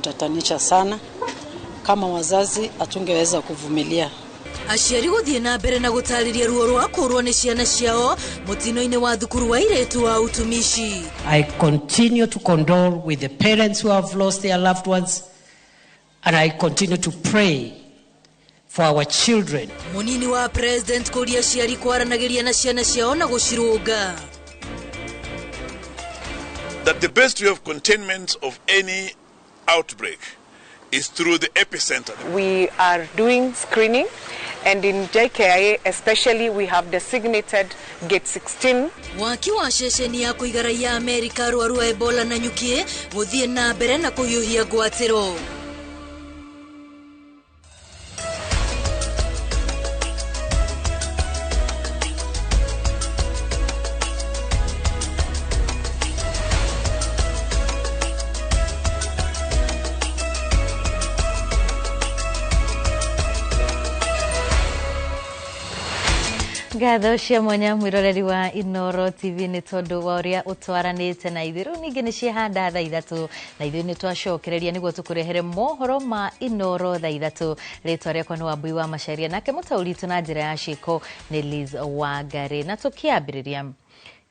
kutatanisha sana. Kama wazazi hatungeweza kuvumilia. Aciari gũthiĩ na mbere na gũtarĩria ruo rwa kũrwo nĩ ciana ciao mũtino-inĩ wa thukuru wa airĩtu wa utumishi. I continue to condole with the parents who have lost their loved ones, and I continue to pray for our children. Mũnini wa president kũria aciari kwaranagĩria na ciana ciao na gũcirũnga. That the best way of containment of any outbreak is through the epicenter. We are doing screening, and in JKIA especially we have designated gate 16. Waki wa ceceni ya kũiga raia Amerika arwaru a Ebola na nyuki gũthiĩ na mbere na kũhiũhia ngwatĩro. Ngatho cia mwanya mwiroreri wa Inooro TV nĩ tondũ wa ũrĩa ũtwaranĩte na ithuĩ. Rĩu ningĩ nĩ ciahanda thaa ithatũ na ithuĩ nĩ twacokereria nĩguo tũkũrehere mohoro ma Inooro thaa ithatũ. Rĩtwa rĩakwa nĩ Wambui wa Macharia, nake mũtaũri witũ na njĩra ya ciĩko nĩ Liz Wangari. Na tũkĩambĩrĩria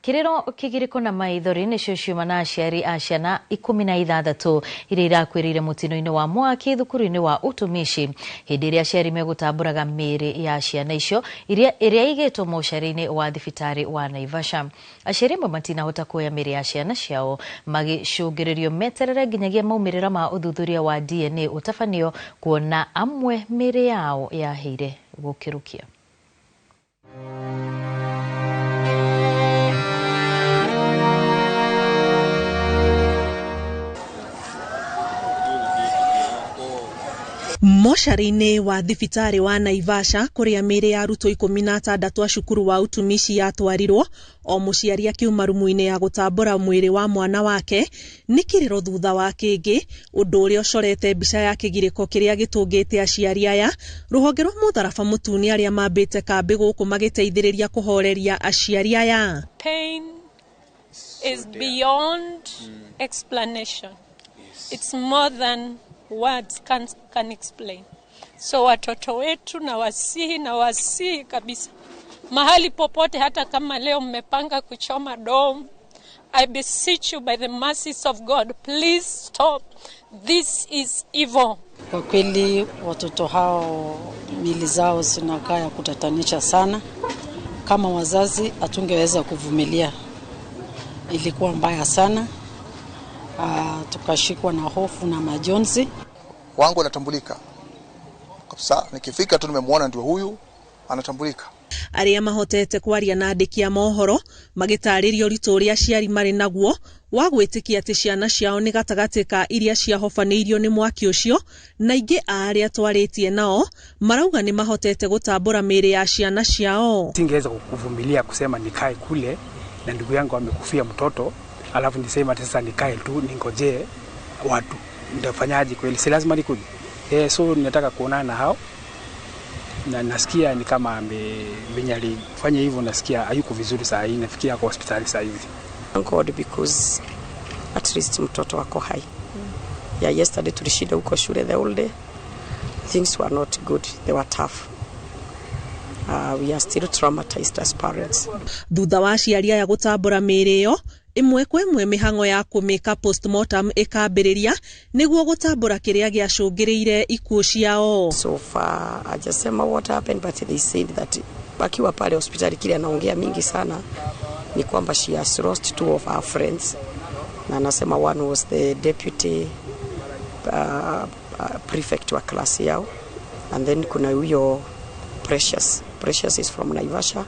kĩrĩro kĩgirĩko na maithori nĩcio ciuma na aciari a ciana 16 iria irakuĩrĩire mũtino-inĩ wa mwaki thukuru-inĩ wa utumishi hĩndĩ ĩrĩa aciari megũtambũraga mĩĩrĩ ya ciana icio ĩrĩa ĩigĩtwo mocarĩ-inĩ wa thibitarĩ wa Naivasha. Aciari amwe matinahota kuoya mĩĩrĩ ya ciana ciao magĩcũngĩrĩrio meterere nginyagia maumĩrĩra ma ũthuthuria wa DNA ũtabanio kuona amwe mĩĩrĩ yao yahĩire gũkĩrũkia. Mocarĩ-inĩ wa thibitarĩ wa Naivasha kũrĩa mĩĩrĩ ya arutwo 16 a cukuru wa utumishi yatwarirwo, o mũciari akiuma rumu-inĩ ya gũtambũra mwĩrĩ wa mwana wake nĩ kĩrĩro thutha wa kĩngĩ, ũndũ ũrĩa ũcorete mbica ya kĩgirĩko kĩrĩa gĩtũngĩte aciari aya. Rũhonge rwa Mũtharaba Mũtune arĩa mambĩte kambĩ gũkũ magĩteithĩrĩria kũhoreria aciari aya. Pain is beyond explanation. It's more than words can explain. So watoto wetu na wasihi kabisa, mahali popote, hata kama leo mmepanga kuchoma dom, I beseech you by the mercies of God, please stop. This is evil. Kwa kweli watoto hao mili zao zinakaa ya kutatanisha sana. Kama wazazi hatungeweza kuvumilia. Ilikuwa mbaya sana. Tukashikwa na hofu na majonzi. Wangu anatambulika kabisa, nikifika tu nimemuona ndio huyu anatambulika. Arĩa mahotete kwaria na andĩki a mohoro magĩtarĩria ũritũ ũrĩa aciari marĩ naguo wa gwĩtĩkia atĩ ciana ciao nĩ gatagatĩ ka iria ciahobanĩirio nĩ mwaki ũcio, na aingĩ a arĩa twarĩtie nao marauga nĩ mahotete gũtambũra mĩĩrĩ ya ciana ciao. Singeweza kuvumilia kusema nikae kule na ndugu yangu amekufia mtoto, alafu nisema sasa nikae tu ningojee watu, nitafanyaje kweli? Si lazima nikuje. So ninataka kuonana na hao, na nasikia ni kama venye alifanya hivyo, nasikia hayuko vizuri saa hii, nafikia kwa hospitali saa hivi. Thank God because at least mtoto wako hai. Yeah, yesterday tulishinda huko shule the whole day. Things were not good, they were tough. We are still traumatized as parents. Thutha wa aciari aya gũtambũra mĩĩrĩ ĩyo, ĩmwe kwa ĩmwe mĩhang'o ya kũmĩka postmortem ĩkambĩrĩria nĩguo gũtambũra kĩrĩa gĩacũngĩrĩire ikuũ ciao. So far hajasema what happened, but they said that wakiwa pale hospitali kile anaongea mingi sana ni kwamba she has lost two of her friends, na anasema one was the deputy prefect wa class yao, and then kuna huyo Precious. Precious is from Naivasha.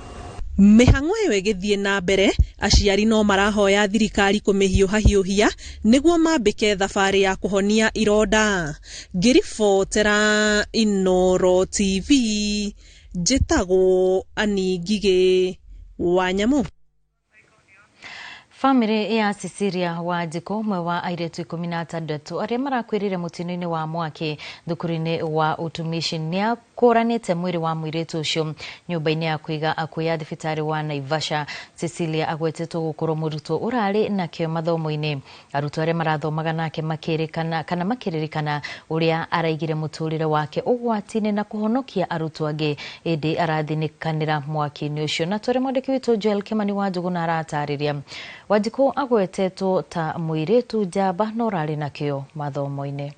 Mĩhang'o ĩyo ĩgĩthiĩ na mbere, aciari no marahoya thirikari kũmĩhiũhahiũhia nĩguo mambĩke thabarĩ ya kũhonia ironda. Ngĩribotera Inooro TV, njĩtagwo Annie Ngigĩ wa Nyamũ. Famĩlĩ ya Cecilia Wanjikũ, ũmwe wa airĩtu 16 arĩa marakuĩrĩire mũtino-inĩ wa mwaki thukuru-inĩ wa utumishi, nĩakũranĩte mwĩrĩ wa mũirĩtu ũcio nyũmba-inĩ ya kũiga akuũ ya thibitarĩ wa Naivasha. Cecilia agwetetwo gũkorwo mũrutwo ũrarĩ na kĩo mathomo-inĩ. Arutwo arĩa marathomaga nake makĩrĩkana kana makĩririkana ũrĩa araigire mũtũrĩre wake ũgwati-inĩ na kũhonokia arutwo angĩ ĩndĩ arathinĩkanĩra mwaki-inĩ ũcio. Na tũrĩ mwandĩki witũ Joel Kimani wa Njũgũna aratarĩria. Wanjikũ agwetetwo ta mũirĩtu njamba no ũrarĩ na kĩo mathomo-inĩ.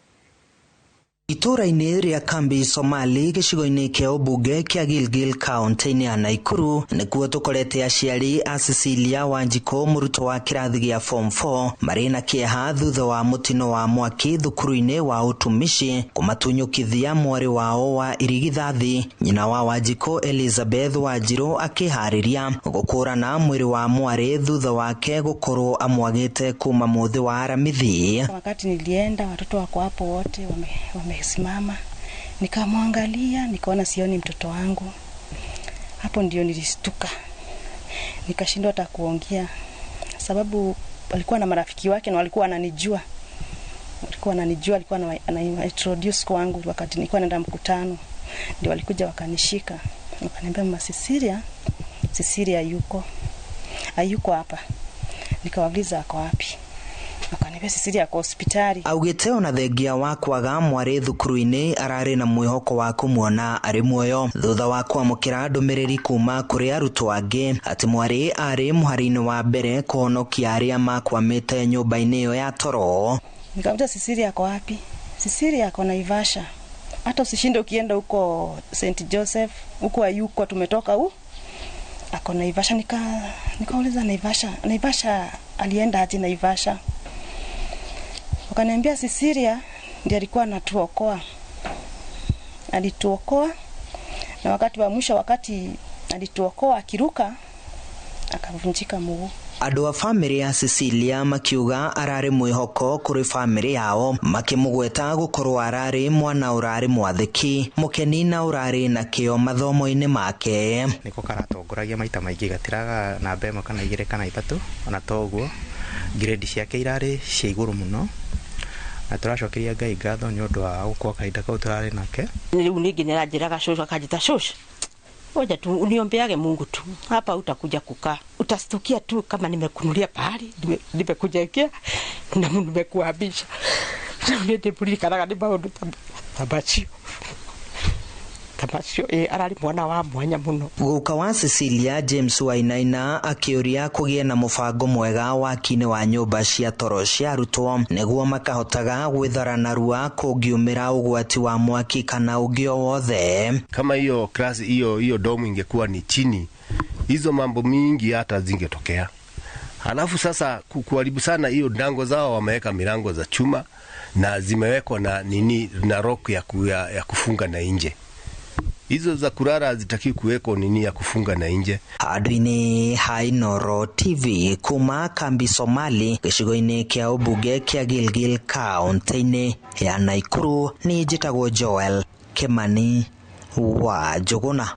Itũũra-inĩ rĩa Kambi Somali gĩcigo-inĩ kĩa ũmbunge kĩa Gilgil kaunti-inĩ ya Nakuru nĩkuo tũkorete aciari a Cecilia Wanjikũ, mũrutwo wa kĩrathi gĩa form 4, marĩ na kĩeha thutha wa mũtino wa mwaki thukuru-inĩ wa utumishi kũmatunyũkithia mwarĩ wao wa irigithathi. Nyina wa Wanjikũ Elizabeth Wanjirũ akĩharĩria gũkũrana mwĩrĩ wa mwarĩ thutha wake gũkorwo amwagĩte kuma mũthĩ wa Aramithi. Wakati nilienda watoto wako hapo wote wamesimama, nikamwangalia nikaona sioni mtoto wangu. Hapo ndio nilistuka, nikashindwa hata kuongea, sababu walikuwa na marafiki wake na walikuwa wananijua, alikuwa anani-introduce kwangu wakati nilikuwa naenda mkutano. Ndio walikuja wakanishika, wakaniambia mama Cecilia yuko hayuko hapa. Nikawauliza ako wapi? Akaniambia Cecilia ako hospitali. Augite ona thengia wa kwaga mwarĩ thukuru-inĩ ararĩ na mwĩhoko wa kũmuona arĩ muoyo thutha wa kwamũkĩra ndũmĩrĩri kuma kũrĩ arutwo angĩ atĩ mwarĩ arĩ mũhari-inĩ wa mbere kũhonokia arĩa makwamĩte nyũmba-inĩ ĩyo ya toro. Nikamwambia Cecilia ako wapi? Cecilia ako Naivasha. Hata usishinde ukienda huko St Joseph, huko hayuko, tumetoka huko. Ako Naivasha. Nikauliza Naivasha alienda aje Naivasha? Wakaniambia Cecilia ndiye alikuwa anatuokoa. Alituokoa, na wakati wa mwisho, wakati alituokoa akiruka akavunjika mguu. Andũ a famĩlĩ ya Cecilia makiuga ararĩ mwĩhoko kũrĩ famĩlĩ yao, makĩmũgweta gũkorwo ararĩ mwana ũrarĩ mwathĩki, mũkeni na ũrarĩ na kĩo mathomo-inĩ make. Nĩko karatongoragia maita maingĩ, gatiraga namba 1 kana 2 kana 3, ona toguo grade ciake irarĩ cia igũrũ mũno, na tũracokeria Ngai ngatho nĩ ũndũ wa gũkorwo kahinda kau tũrarĩ nake. Rĩu ningĩ nĩaranjĩraga cũcũ, akanjĩta cũcũ, ngoja tu uniombeage Mungu tu, hapa utakuja kukaa, utastukia tu kama nimekunulia pahali, nimekujekea na nimekuhamisha. Rĩu nĩ ndĩririkanaga nĩ maũndũ ta macio. Ararĩ mwana wa mwanya mũno. Guka wa Cecilia James Wainaina akĩũria kũgĩe na mũbango mwega waki-inĩ wa nyũmba cia toro cia arutwo nĩguo makahotaga gwĩthara narua kũngiumĩra ũgwati wa mwaki kana ũngĩ o wothe. Kama hiyo class hiyo domu ingekuwa ni chini, hizo mambo mingi hata zingetokea. Halafu sasa kuharibu sana hiyo ndango zao, wameweka milango za chuma na zimewekwa na nini na rock ya kufunga na nje. Hizo za kurara hazitaki kuweko nini ya kufunga na nje. Handũ-inĩ ha Inooro TV kuma Kambi Somali gĩcigo-inĩ kĩa ũmbunge kĩa Gilgil kaunti-inĩ ya Nakuru, nĩ njĩtagwo Joel Kimani wa Njũgũna.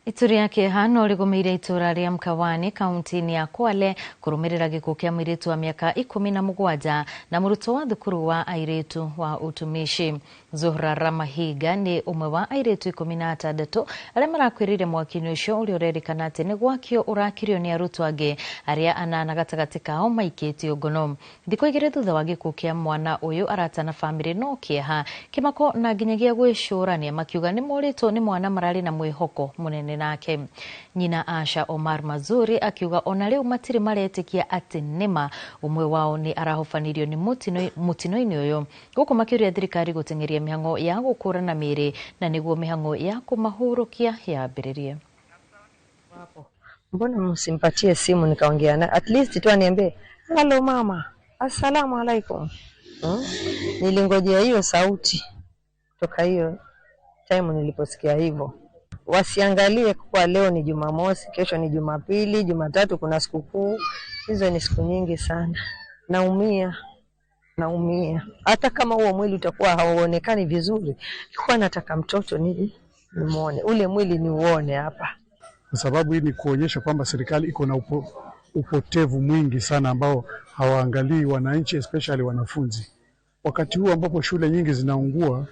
Itu rĩa kĩeha no rĩgũmĩire itũũra rĩa Mkawani kaunti-inĩ ya Kwale kũrũmĩrĩra gĩkuũ kĩa mũirĩtu wa mĩaka 17 na mũrutwo wa thukuru wa airĩtu wa utumishi. Zuhra Ramahiga nĩ ũmwe wa airĩtu 16 arĩa marakuĩrĩire mwaki-inĩ ũcio ũrĩa ũrerĩkana atĩ nĩ gwakio ũrakirio nĩ arutwo angĩ arĩa 8 gatagatĩ kao maikĩtio ngono. Thikũ 2 thutha wa gĩkuũ kĩa mwana ũyũ, arata na famĩlĩ no kĩeha, kĩmako na nginyagia gwĩcũrania, makiuga nĩ morĩtwo nĩ mwana mararĩ na mwĩhoko mũnene nake. Nyina Asha Omar Mazuri akiuga ona rĩu matirĩ maretĩkia atĩ nĩma ũmwe wao nĩ arahobanirio nĩ mũtino-inĩ ũyũ, gũkũ makĩũria thirikari gũteng'eria mĩhang'o ya gũkũrana mĩĩrĩ na nĩguo mĩhang'o ya kũmahurũkia yambĩrĩrie. Mbona msimpatie simu nikaongea naye, at least tu aniambie hello mama, assalamu alaikum. Nilingojea hiyo sauti kutoka hiyo time niliposikia hivyo. Wasiangalie kwa leo ni Jumamosi, kesho ni Jumapili, Jumatatu kuna sikukuu. Hizo ni siku nyingi sana. Naumia. Hata kama huo mwili utakuwa hauonekani vizuri, nilikuwa nataka mtoto nimuone. Ule mwili niuone hapa. Kwa sababu hii ni kuonyesha kwamba serikali iko na upotevu mwingi sana ambao hawaangalii wananchi, especially wanafunzi. Wakati huu ambapo shule nyingi zinaungua,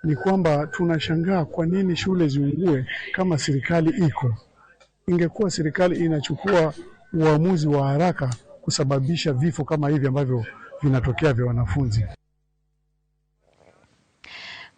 ni kwamba tunashangaa kwa nini shule ziungue kama serikali iko. Ingekuwa serikali inachukua uamuzi wa haraka kusababisha vifo kama hivi ambavyo vinatokea vya wanafunzi.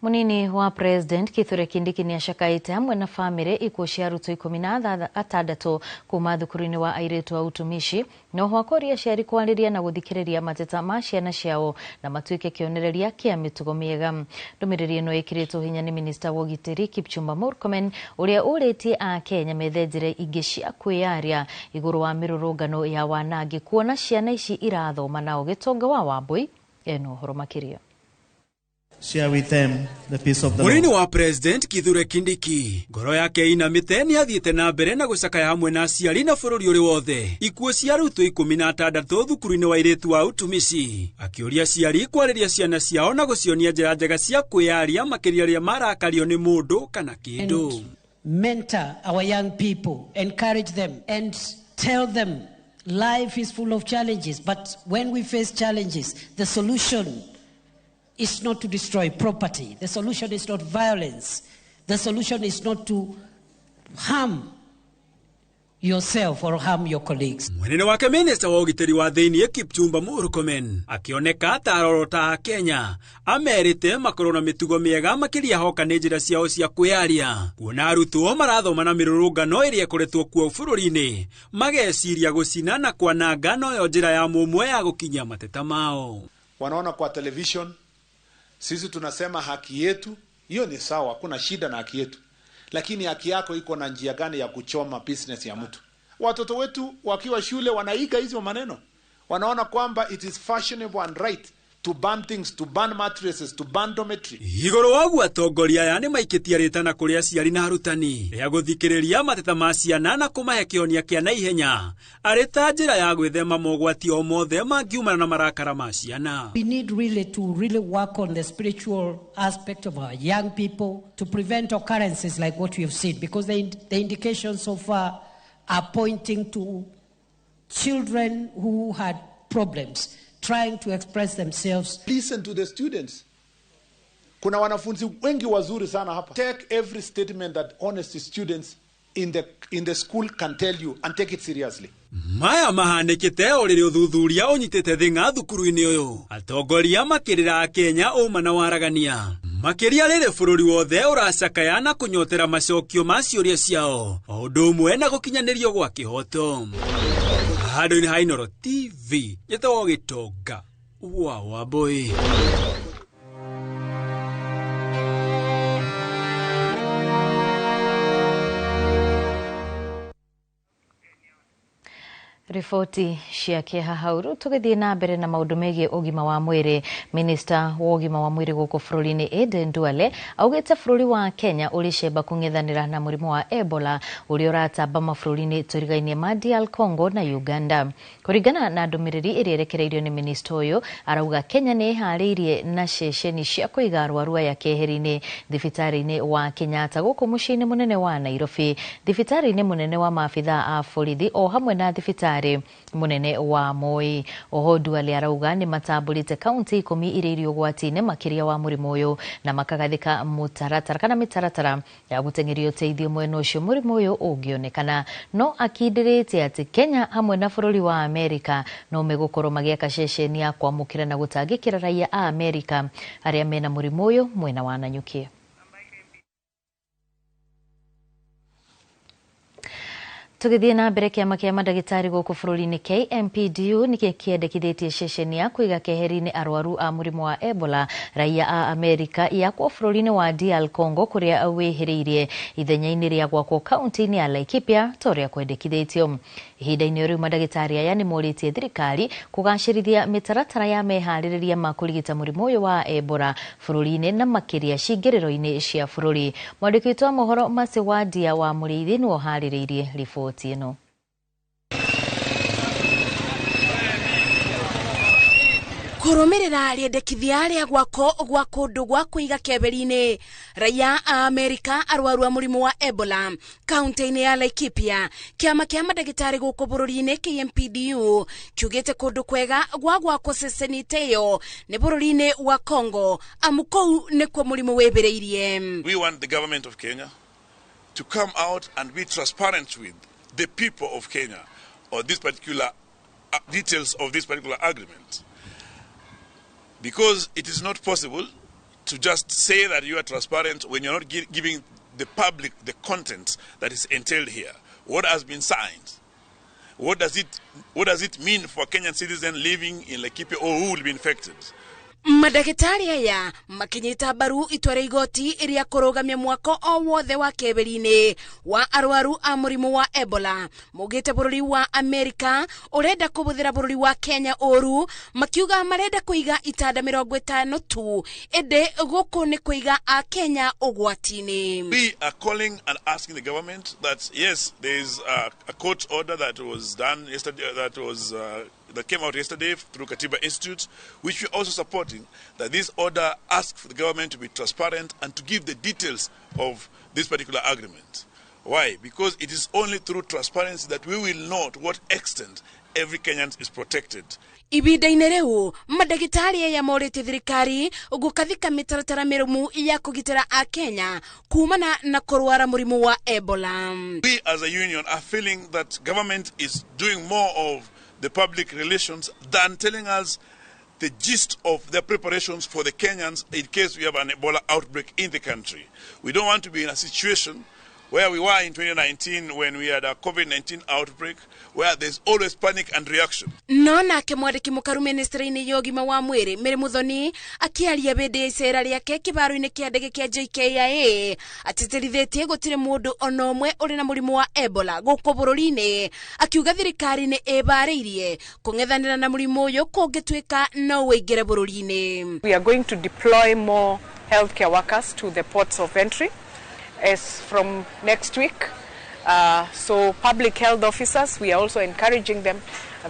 Munini wa President Kithure Kindiki ni acakaite hamwe na famĩlĩ ikuũ cia arutwo 16 kuma thukuru-inĩ wa airĩtu a utumishi na oho akoria aciari kwarĩria na gũthikĩrĩria mateta ma ciana ciao na matuĩke kĩonereria kĩa mĩtugo mĩega. Ndũmĩrĩri ĩno ĩkĩrĩtwo hinya nĩ minista wa ũgitĩri Kipchumba Murkomen ũrĩa ũrĩtie Akenya methe njĩra ingĩ cia kwĩyaria igũrũ wa mĩrũrũngano ya wanangi kuona ciana ici irathoma nao. Gĩtonga wa Wambui ena ũhoro makĩria. Share with them the peace of the Lord. Munini wa President Kithure Kindiki ngoro yake inamĩte nĩ athiĩte na mbere na gũcakaya hamwe na aciari na bũrũri ũrĩ wothe ikuũ cia arutwo 16 thukuru-inĩ wa airĩtu wa utumishi, akĩũria aciari kwarĩria ciana ciao na gũcionia njĩra njega cia kwĩyaria makĩria rĩrĩa marakario nĩ mũndũ kana kĩndũ. Mentor our young people, encourage them and tell them life is full of challenges, but when we face challenges, the solution is not to destroy property. The solution is not violence. The solution is not to harm yourself or harm your colleagues. Mwenene wake minista wa ũgitĩri wa thĩinĩ Kipchumba Murkomen akĩoneka ta arorota a Kenya amerite makorwo na mĩtugo mĩega makĩria hoka nĩ njĩra ciao cia kwĩyaria kuona arutwo marathoma na mĩrũrũngano ĩrĩa ĩkoretwo kuo bũrũri-inĩ mageciria gũcina na kwananga noyo njĩra ya mũmwe ya gũkinyia mateta mao. Wanaona kwa television sisi tunasema haki yetu, hiyo ni sawa, hakuna shida na haki yetu. Lakini haki yako iko na njia gani ya kuchoma business ya mtu? Watoto wetu wakiwa shule wanaiga hizo maneno. Wanaona kwamba it is fashionable and right to burn things, to burn mattresses, to burn dormitory. Igũrũ wa ũguo atongoria aya nĩ maikĩtie rĩtana kũrĩ aciari na arutani rĩa gũthikĩrĩria mateta ma ciana na kũmahe kĩhonia kĩa naihenya arĩ ta njĩra ya gwĩthema mogwati o mothe mangiumana na marakara ma ciana. We need really to really work on the spiritual aspect of our young people to prevent occurrences like what we have seen, because the indications so far are pointing to children who had problems trying to express themselves. Listen to the students. Kuna wanafunzi wengi wazuri sana hapa. Take every statement that honest students in the school can tell you and take it seriously. Maya mahanĩkĩte o rĩrĩa ũthuthuria ũnyitĩte thĩng'a thukuru-inĩ ũyũ atongoria makĩrĩra Kenya ũma na waragania makĩria rĩrĩ bũrũri wothe ũracakaya na kũnyotera macokio ma ciũria ciao o ũndũ ũmwe na gũkinyanĩrio gwa kĩhoto. Handũ-inĩ ha Inooro TV njĩtagwo Gĩtonga wa Wambui. Riboti cia kĩeha hau. Rĩu tũgĩthiĩ na mbere na maũndũ megiĩ ũgima wa mwĩrĩ. Minista wa ũgima wa mwĩrĩ gũkũ bũrũri-inĩ Aden Duale augĩte bũrũri wa Kenya ũrĩ cemba kũng'ethanĩra na mũrimũ wa Ebola ũrĩa ũratamba mabũrũri-inĩ tũrigainie ma DR Congo na Uganda. Kũringana na ndũmĩrĩri ĩrĩa ĩrekereirio nĩ minista ũyũ, arauga Kenya nĩ ĩharĩirie na ceceni cia kũiga arwaru aya keheri-inĩ thibitarĩ-inĩ wa Kenyatta gũkũ mũciĩ-inĩ mũnene wa Nairobi, thibitarĩ-inĩ mũnene wa maabithaa a borithi o hamwe na thibitarĩ munene wa Moi. Oho Duale arauga nĩ matambũrĩte kaunti 10 iria irĩ ũgwati-inĩ makĩria wa mũrimũ ũyũ na makagathĩka mũtaratara kana mĩtaratara ya gũteng'eria ũteithio mwena ũcio mũrimũ ũyũ ũngĩonekana. No akindĩrĩte atĩ Kenya hamwe na bũrũri wa Amerika no megũkorwo magĩaka ceceni ya kwamũkĩra na gũtangĩkĩra raia a Amerika arĩa mena mũrimũ ũyũ mwena wa Nanyuki. Tũgĩthiĩ na mbere, kĩama kĩa mandagĩtarĩ gũkũ bũrũri-inĩ KMPDU nĩkĩo kĩendekithĩtie ceceni ya kũiga keheri-inĩ arwaru a mũrimũ wa Ebola raia a Amerika yakwo bũrũri-inĩ wa DR Congo kũrĩa wĩhĩrĩirie ithenya-inĩ rĩa gwakwo kaunti-inĩ ya Laikipia ta ũrĩa kwendekithĩtio. Ihinda-inĩ rĩu mandagĩtarĩ aya nĩ morĩtie thirikari kũgacĩrithia mĩtaratara ya meharĩrĩria ma kũrigita mũrimũ ũyũ wa Ebola bũrũri-inĩ na makĩria cingĩrĩro-inĩ cia bũrũri. Mwandĩki witũ wa mohoro Mercy Wandia wa Mũrĩithi nĩwe ũharĩrĩirie riboti ĩno. Kũrũmĩrĩra rĩendekithia rĩa gwako gwa kũndũ gwa kũiga keberi-inĩ raia a Amerika arwaru a mũrimũ wa Ebola kaunti-inĩ ya Laikipia. Kĩama kĩa mandagĩtarĩ gũkũ bũrũri-inĩ KMPDU kiugĩte kũndũ kwega gwa gwakwo ceceni ta ĩyo nĩ bũrũri-inĩ wa Congo, amu kũu nĩkuo mũrimũ wĩmbĩrĩirie. We want the government of Kenya to come out and be transparent with the people of Kenya on this particular details of this particular agreement. Because it is not possible to just say that you are transparent when you're not giving the public the content that is entailed here. What has been signed? What does it mean for Kenyan citizens living in Laikipia or who will be infected? Madagĩtarĩ aya makinyita mbaru itua rĩa igoti rĩa kũrũgamia mwako o wothe wa keberi-inĩ wa arwaru a mũrimũ wa Ebola. Maugĩte bũrũri wa Amerika ũrenda kũbũthĩra bũrũri wa Kenya ũru, makiuga marenda kũiga itanda 50 tu, ĩndĩ gũkũ nĩ kũiga a Kenya ũgwati-inĩ. We are calling and asking the government that yes, there is a court order that was done yesterday, that came out yesterday through Katiba Institute, which we are also supporting, that this order asks for the government to be transparent and to give the details of this particular agreement. Why? Because it is only through transparency that we will know to what extent every Kenyan is protected. Ibinda-inĩ rĩu mandagĩtarĩ aya morĩtie thirikari gũkathika mĩtaratara mĩrũmu ya kũgitĩra a Kenya kumana na kũrwara mũrimũ wa Ebola. We as a union are feeling that government is doing more of the public relations than telling us the gist of their preparations for the Kenyans in case we have an Ebola outbreak in the country. We don't want to be in a situation where we were in 2019 when we had a COVID-19 outbreak, where there's always panic and reaction. No nake mwandĩki mũkaru ministry-inĩ ya ũgima wa mwĩrĩ Mary Muthoni akĩaria hĩndĩ ya icera rĩake kĩbaro-inĩ kĩa ndege kĩa JKIA atĩtĩrithĩtie gũtirĩ mũndũ ona ũmwe ũrĩ na mũrimũ wa Ebola gũkũ bũrũri-inĩ, akiuga thirikari nĩ ĩbarĩirie kũng'ethanĩra na mũrimũ ũyũ kũngĩtuĩka no ũingĩre bũrũri-inĩ. We are going to deploy more healthcare workers to the ports of entry as from next week. So public health officers, we are also encouraging them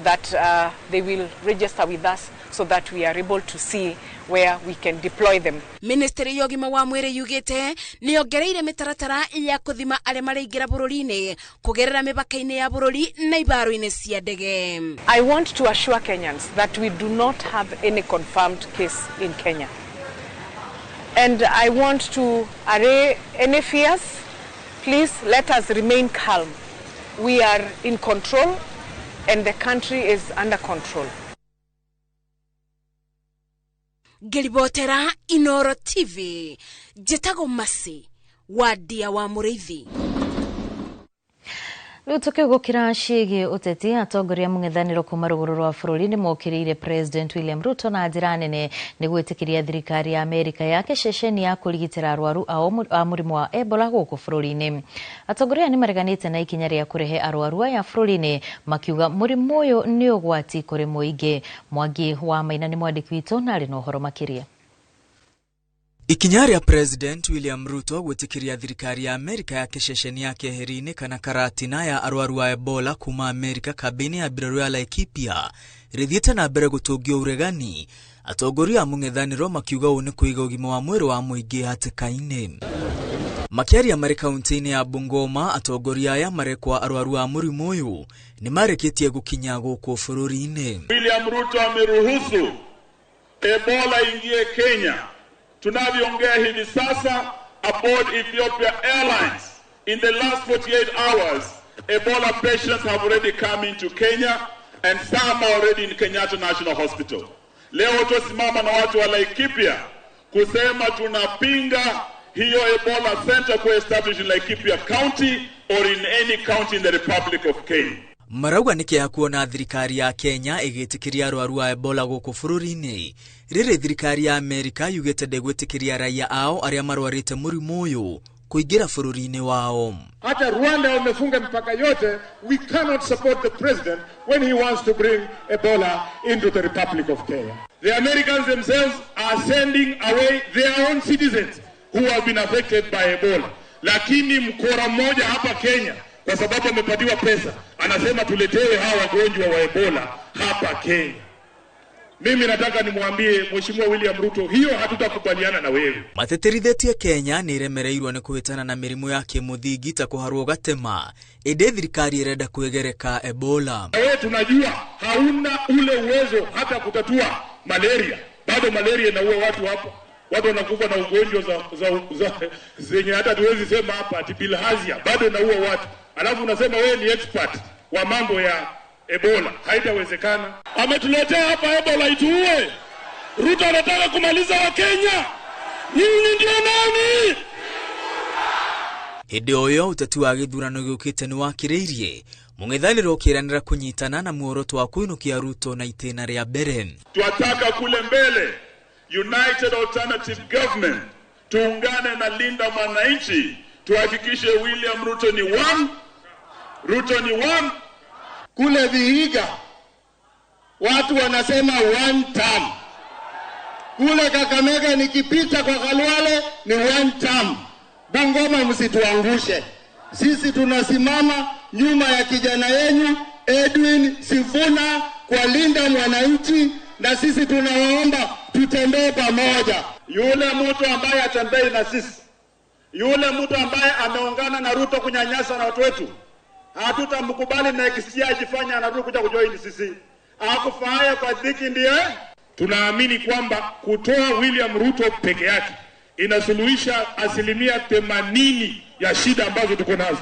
that they will register with us so that we are able to see where we can deploy them. Ministry ya ũgima wa mwĩrĩ yugĩte nĩ yongereire mĩtaratara ya kũthima arĩa maraingĩra bũrũri-inĩ kũgerera mĩbaka-inĩ ya bũrũri na ibaro-inĩ cia ndege. I want to assure Kenyans that we do not have any confirmed case in Kenya. And I want to array any fears. Please let us remain calm. We are in control and the country is under control. Ngĩribotera Inoro TV, njĩtagwo Masi wa Ndia wa Mũrĩithi. Rĩu tũkĩgũkĩra ciĩgiĩ ũteti, atongoria mũng'ethanĩro kuma rũgũrũ rwa bũrũri nĩ mokĩrĩire President William Ruto na njĩra nene nĩ gwĩtĩkĩria thirikari ya Amerika yake ceceni ya kũrigitĩra arwaru a mũrimũ wa Ebola gũkũ bũrũri-inĩ. Atongoria nĩ mareganĩte na ikinya rĩa kũrehe arwaru aya bũrũri-inĩ makiuga mũrimũ ũyũ nĩ ũgwati kũrĩ mũingĩ. Mwangi wa Maina nĩ mwandĩki witũ na arĩ na ũhoro makĩria. Ikinya rĩa President William Ruto gwĩtĩkĩria thirikari ya Amerika ya ceceni ya keheri-inĩ kana karatina ya arwaru a Ebola kuma Amerika kambĩ-inĩ ya mbirarũ ya Laikipia rĩthiĩte na mbere gũtũngio ũregani, atongoria a mũng'ethanĩro makiuga ũũ nĩ kũiga ũgima wa mwĩrĩ wa mũingĩ hatĩka-inĩ. Makĩaria marĩ kaunti-inĩ ya Bungoma, atongoria aya marekwa arwaru a mũrimũ ũyũ nĩ marĩkĩtie gũkinya gũkũ bũrũri-inĩ. William Ruto ameruhusu Ebola ingie Kenya. Tunavyoongea hivi sasa, aboard Ethiopia Airlines, in the last 48 hours, Ebola patients have already come into Kenya and some are already in Kenyatta National Hospital. Leo tusimama na watu wa Laikipia kusema tunapinga hiyo Ebola center ku establish in Laikipia County or in any county in the Republic of Kenya. Marauga nĩ kĩeha kuona thirikari ya Kenya ĩgĩtĩkĩria arwaru a Ebola gũkũ bũrũri-inĩ rĩrĩ thirikari ya Amerika yugĩte ndĩgwĩtĩkĩria raia ao arĩa marwarĩte mũrimũ ũyũ kũingĩra bũrũri-inĩ wao. Hata Rwanda wamefunga mipaka yote. We cannot support the president when he wants to bring Ebola into the Republic of Kenya. The Americans themselves are sending away their own citizens who have been affected by Ebola. Lakini mkora mmoja hapa Kenya, kwa sababu amepatiwa pesa, anasema tuletewe hawa wagonjwa wa Ebola hapa Kenya. Mimi nataka nimwambie Mheshimiwa William Ruto, hiyo hatutakubaliana na wewe. Mateterithĩtie Kenya nĩ ĩremereirwo nĩ kũhĩtana na mĩrimũ ya kĩmũthingi ta kũharwo gatema, ĩndĩ thirikari ĩrenda kwĩgereka Ebola. Na wewe tunajua hauna ule uwezo hata kutatua malaria. Bado malaria inaua watu hapo. Watu wanakufa na ugonjwa za zenye hata tuwezi sema hapa ati bilharzia, bado inaua watu. Alafu unasema wewe ni expert wa mambo ya Ebola. Haitawezekana. Ametuletea hapa Ebola ituue. Ruto anataka kumaliza Wakenya. Nyinyi ndio nani? Hĩndĩ o ĩyo ũteti wa gĩthurano gĩũkĩte nĩ wakĩrĩirie mũng'ethanĩro ũkĩranĩra kũnyitana na muoroto wa kũinũkia Ruto na itĩna rĩa mbere. Twataka kule mbele United Alternative Government, tuungane na Linda Mwananchi, tuhakikishe William Ruto ni one, Ruto ni one. Kule Vihiga watu wanasema one term. Kule Kakamega nikipita kwa Khalwale ni one term. Bungoma msituangushe. Sisi tunasimama nyuma ya kijana yenyu Edwin Sifuna kwa Linda Mwananchi, na sisi tunawaomba tutembee pamoja. Yule mtu ambaye atembei na sisi, yule mtu ambaye ameungana na Ruto kunyanyasa na watu wetu, hatutamkubali na ikisikia ajifanya anarudi kuja kujoin sisi. Akufaaye kwa dhiki ndiye. Tunaamini kwamba kutoa William Ruto peke yake inasuluhisha 80% ya shida ambazo tuko nazo.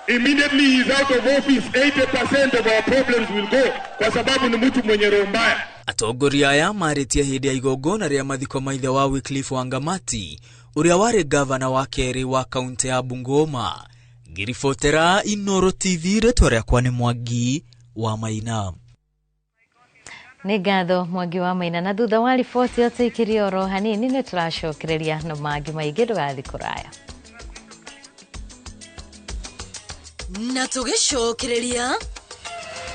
Immediately he is out of office, 80% of our problems will go, kwa sababu ni mtu mwenye roho mbaya. Atongoria aya marĩtie hĩndĩ ya igongona rĩa mathiko ma ithe wa Wycliffe Wangamati, ũrĩa warĩ gavana wa kerĩ wa kaunti ya Bungoma. Ngĩribotera Inooro TV, rĩtwa rĩakwa nĩ Mwangi wa Maina. Nĩ ngatho Mwangi wa Maina, na thutha wa riboti ĩyo tũikĩrie oro hanini nĩ tũracokereria na mangĩ maingĩ, ndũgathiĩ kũraya. Na tũgĩcokereria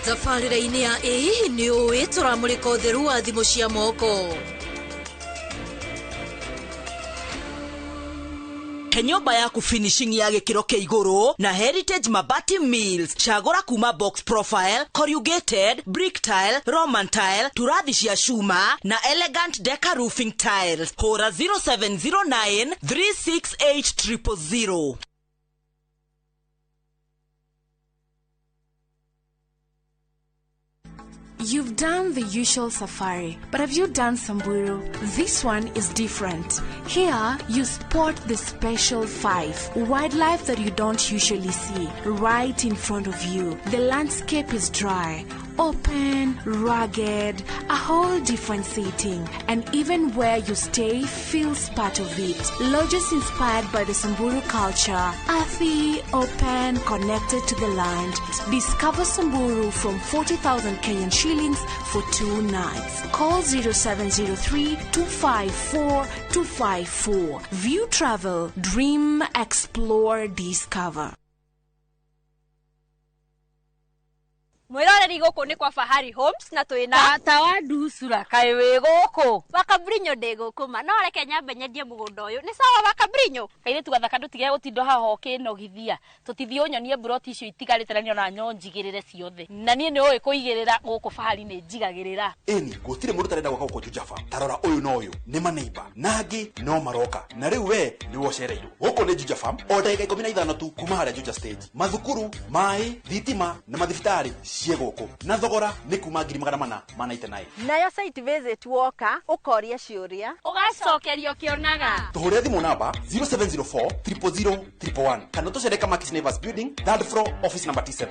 tabarĩra-inĩ ya ĩ nĩ ũĩ tũramũrĩka ũtheru wa thimũ cia moko. He nyũmba yaku finishing ya gĩkĩro kĩa igũrũ na Heritage Mabati Mills. Cagũra kuma box profile, corrugated, brick tile, Roman tile, turathi cia cuma na elegant deca roofing tiles. Hũra 0709 368 000. You've done the usual safari, but have you done Samburu? This one is different. Here, you spot the special five, wildlife that you don't usually see, right in front of you. The landscape is dry, open, rugged, a whole different setting. And even where you stay feels part of it. Lodges inspired by the Samburu culture, earthy, open, connected to the land. Discover Samburu from 40,000 Kenyan shillings for 2 nights. Call 0703 254 254. View Travel, dream, explore, discover. Mwiroreri guku ni kwa Fahari Homes na twina tata wa nducura kaĩ wĩ gũkũ Wakabrinyo ndĩ gũkũ ma no reke nyambe nyendie mũgũnda ũyũ nĩ sawa Wakabrinyo kairĩtu gathaka ndũtige gũtinda haha ũkĩnogithia tũtithiĩ ũnyonie mburoti icio itigarĩte na nĩona nyo njigĩrĩre ciothe na niĩ nĩ ũĩ kũigĩrĩra gũkũ Fahari nĩ njigagĩrĩra ĩni gũtirĩ mũndũ ũtarenda gwaka gũkũ Juja Farm tarora ũyũ na ũyũ nĩ maneiba na angĩ no maroka na rĩu we nĩwe ũcereirwo gũkũ nĩ Juja Farm o ndagĩka 15 tu kuma harĩa Juja stage mathukuru maĩ thitima na mathibitarĩ cie gũkũ na thogora nĩ kuma 499. Nayo site visit woka ũkoria ciũria ũgacokerio kĩonaga tũhũrĩre thimũ namba 0704 000 111 kana tũcere Kamakis Neighbors Building third floor office number T7.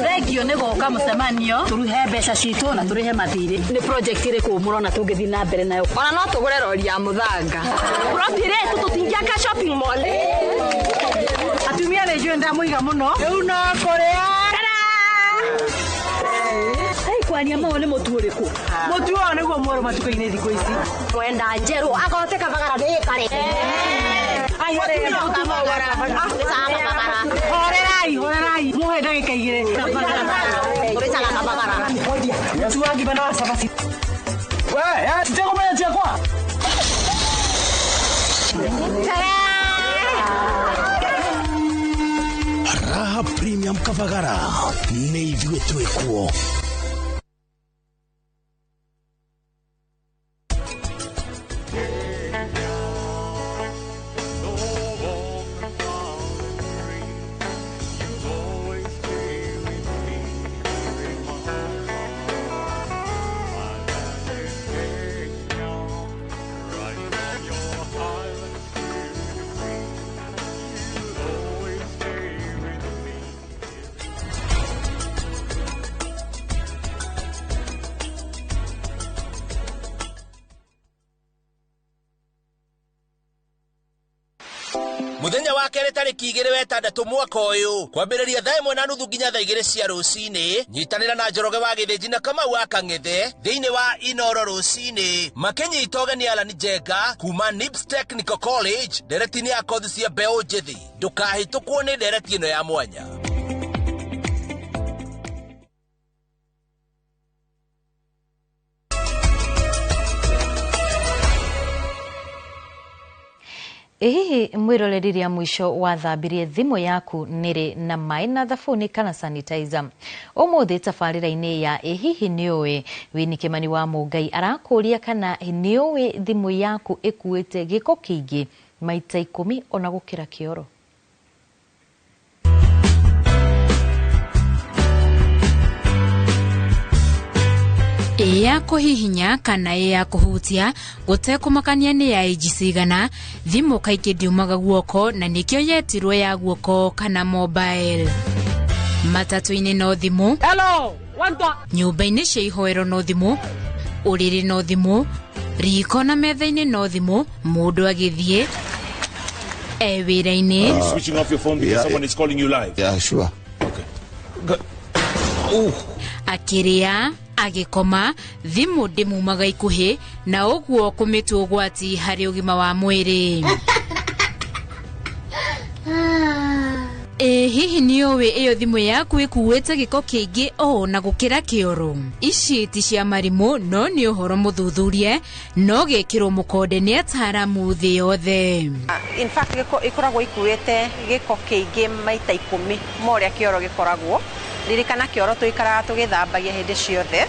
Thengio nĩ gũka mũcemanio tũruhe mbeca citũ na tũrĩhe mathirĩ nĩ project ĩrĩkũ mũrona tũngĩthiĩ na mbere nayo ona no tũgũre rori ya mũthanga plot ĩrĩa tũtingĩaka shopping mall atumia nĩ njũĩ ndamũiga mũno rĩu no kũrĩa kwaria mau nĩ mũtu ũrĩkũ mũtu ũyũ nĩguo mwerũ matukũ-inĩ thikũ ici mwenda njerũ agote kabagara ndĩkare horerai horerai muhe ndagĩka igĩrĩ mũtu wa ngima na wa cabaci titegũmenya ciakwa. Raha Raha Premium Kavagara, nĩ ithuĩ twĩkuo. Muthenya wa kerĩ tarĩki 26 mwaka ũyũ kwambĩrĩria thaa 1:30 nginya thaa 2 cia rũcinĩ, nyitanĩra na Njoroge wa Gĩthĩnji na Kamau wa Kang'ethe thĩinĩ wa Inoro rũcinĩ, makĩnyita ũgeni Alan Njenga kuma NIBS Technical College ndereti-inĩ ya kothi cia mbeũ njĩthĩ. Ndũkahĩtũkwo nĩ ndereti ĩno ya mwanya. Hihi mwiroreri rĩa mũico wathambirie thimũ yaku nĩrĩ na maĩ na thabuni kana sanitizer? Ũmũthĩ tabarĩra-inĩ ya ĩ hihi nĩũĩ, Winnie Kimani wa Mũngai arakũria kana nĩũĩ thimũ yaku ĩkuĩte gĩko kĩingĩ maita 10 ona gũkĩra kĩoro. Ĩ ya kũhihinya kana ĩ ya kũhutia gũtekũmakania nĩ ya inji cigana, thimũ kaingĩ ndiumaga guoko na nĩkĩo yetirwo ya guoko kana mobile. Matatũ-inĩ no thimũ, nyũmba-inĩ cia ihoero no thimũ, ũrĩrĩ no thimũ, riko na metha-inĩ no thimũ, mũndũ agĩthiĩ e wĩra-inĩ. Switching off your phone because someone is calling you live. Yeah, sure. Okay. Oh. Akĩrĩa, agĩkoma, thimũ ndĩmumaga ikuhĩ na ũguo kũmĩtua ũgwati harĩ ũgima wa mwĩrĩ. Ĩ hihi nĩũĩ ĩyo thimũ yaku ĩkuĩte gĩko kĩingĩ o na gũkĩra kĩoro? Ici ti cia marimũ no nĩ ũhoro mũthuthurie no gĩkĩrwo mũkonde nĩ ataaramu thĩ yothe. In fact gĩko ĩkoragwo ikuĩte gĩko kĩingĩ maita 10 ma ũrĩa kĩoro gĩkoragwo. Ririkana kĩoro tũikaraga tũgĩthambagia hĩndĩ ciothe,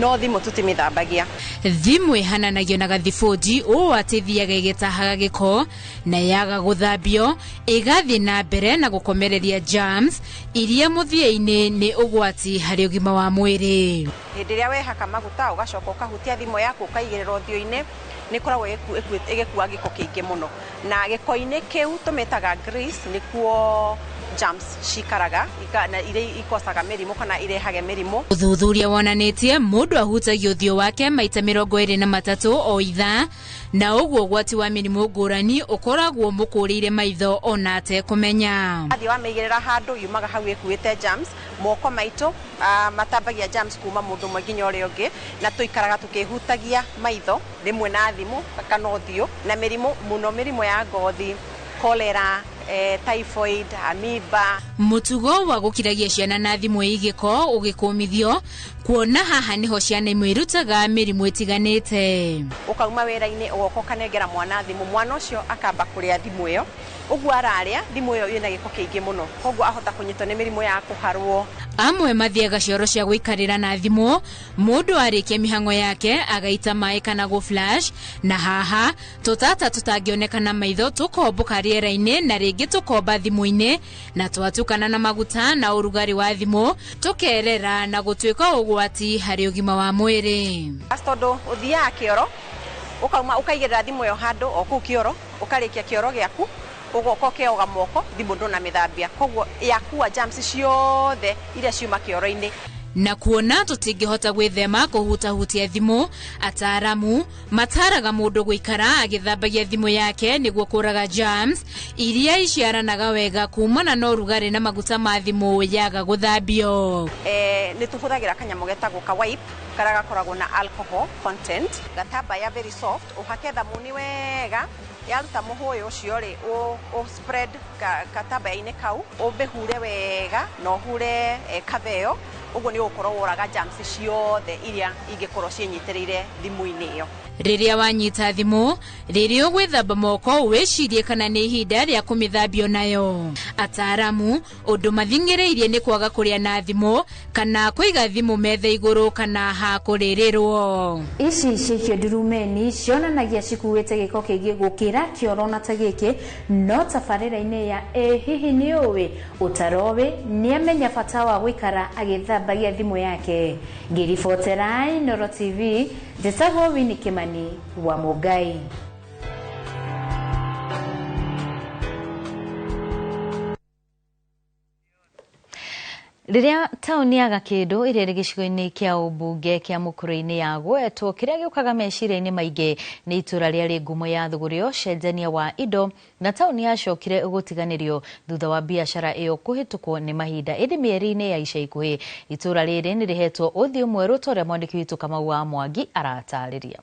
no thimũ tũtimĩthambagia. Thimũ ĩhananagio na gathibũnji ũũ atĩ ĩthiaga ĩgĩtahaga gĩko na yaga gũthambio ĩgathiĩ na mbere na gũkomereria germs iria mũthia-inĩ nĩ ũgwati harĩ ũgima wa mwĩrĩ. Hĩndĩ ĩrĩa wehaka maguta ũgacoka ũkahutia thimũ yaku ũkaigĩrĩra ũthiũ-inĩ, nĩ ĩkoragwo ĩgĩkua gĩko kĩingĩ mũno, na gĩko-inĩ kĩu tũmĩtaga grease, nĩkuo germs cikaraga na iria ikosaga mĩrimũ kana irehage mĩrimũ. Ũthuthuria wonanĩtie mũndũ ahutagia ũthiũ wake maita 23 o ithaa, na ũguo ũgwati wa mĩrimũ ngũrani ũkoragwo mũkũrĩire maitho ona atekũmenya. Athiĩ wamĩigĩrĩra handũ yumaga hau ĩkuĩte germs, moko maitũ matambagia germs kuma mũndũ ũmwe nginya ũrĩa ũngĩ, na tũikaraga tũkĩhutagia maitho rĩmwe na thimũ kana ũthiũ, na mĩrimũ mũno, mĩrimũ ya ngothi, cholera, typhoid, amoeba. Mũtugo wa gũkiragia ciana na thimũ ĩgĩko ũgĩkũmithio, kuona haha nĩho ciana imwe irutaga mĩrimũ ĩtiganĩte. Ũkauma wĩra-inĩ ũgoka ũkanengera mwana thimũ, mwana ũcio akamba kũrĩa thimũ ĩyo, ũguo ararĩa thimũ ĩyo ĩna gĩko kĩingĩ mũno, koguo ahota kũnyitwo nĩ mĩrimũ ya kũharwo. Amwe mathiaga cioro cia gũikarĩra na thimũ, mũndũ arĩkia mĩhang'o yake agaita maĩ kana gũ flash, na haha tũtata tũtangĩoneka na maitho tũkombũka rĩera-inĩ na rĩngĩ tũkomba thimũ-inĩ, na twatukana na maguta na ũrugarĩ wa thimũ tũkerera na gũtuĩka ũgwati harĩ ũgima wa mwĩrĩ. Tondũ ũthiaga kĩoro ũkauma ũkaigĩrĩra thimũ ĩyo handũ o kũu kĩoro, ũkarĩkia kĩoro gĩaku ũgoka ũkeoga moko, thimũ ndũnamĩthambia, koguo yakua germs ciothe iria ciuma kĩoro-inĩ. Na kuona tũtingĩhota gwĩthema kũhutahutia thimũ, ataaramu mataraga mũndũ gũikara agĩthambagia thimũ yake nĩguo kũraga germs iria iciaranaga wega kumana na ũrugarĩ na maguta ma thimũ yaga gũthambio. Nĩ tũhũthagĩra kanyamũ getagwo ka wipe karĩa gakoragwo na alcohol content, gatambaya very soft, ũhake thamuni wega, yaruta mũhũyũ ũcio rĩ, ũ spread gatambaya-inĩ kau, ũmĩhure wega na ũhure cover ĩyo, ũguo nĩ ũgũkorwo woraga germs ciothe iria ingĩkorwo ciĩnyitĩrĩire thimũ-inĩ ĩyo. Rĩrĩa wanyita thimũ, rĩrĩa ũgwĩthamba moko wĩcirie kana nĩ ihinda rĩa kũmĩthambio nayo. Ataaramu ũndũ mathing'ĩrĩirie nĩ kwaga kũrĩa na thimũ kana kũiga thimũ metha igũrũ kana ha kũrĩrĩrwo. Ici cikio ndurumeni cionanagia cikuĩte gĩko kĩingĩ gũkĩra kĩoro na ta gĩkĩ, no tabarĩra-inĩ ya Ĩ hihi nĩ ũĩ ũtaroĩ nĩamenya bata wa gũikara agĩthambagia thimũ yake. Ngĩribotera Inooro TV, njĩtagwo Winnie Kimani wa Mũngai. Rĩrĩa taũni ya Gakĩndũ ĩrĩa ĩrĩ gĩcigo-inĩ kĩa ũmbunge kĩa Mũkũrũ-inĩ ya gwetwo, kĩrĩa gĩũkaga meciria-inĩ maingĩ nĩ itũra rĩarĩ ngumo ya thũgũrĩ ya ũcenjania wa indo, na taũni yacokire gũtiganĩrio thutha wa biacara ĩyo kũhĩtũkwo nĩ mahinda. Ĩndĩ mĩeri-inĩ ya ica ikuhĩ itũra rĩrĩ nĩ rĩhetwo ũthiũ mwerũ ta ũrĩa mwandĩki witũ Kamau wa Mwangi aratarĩria.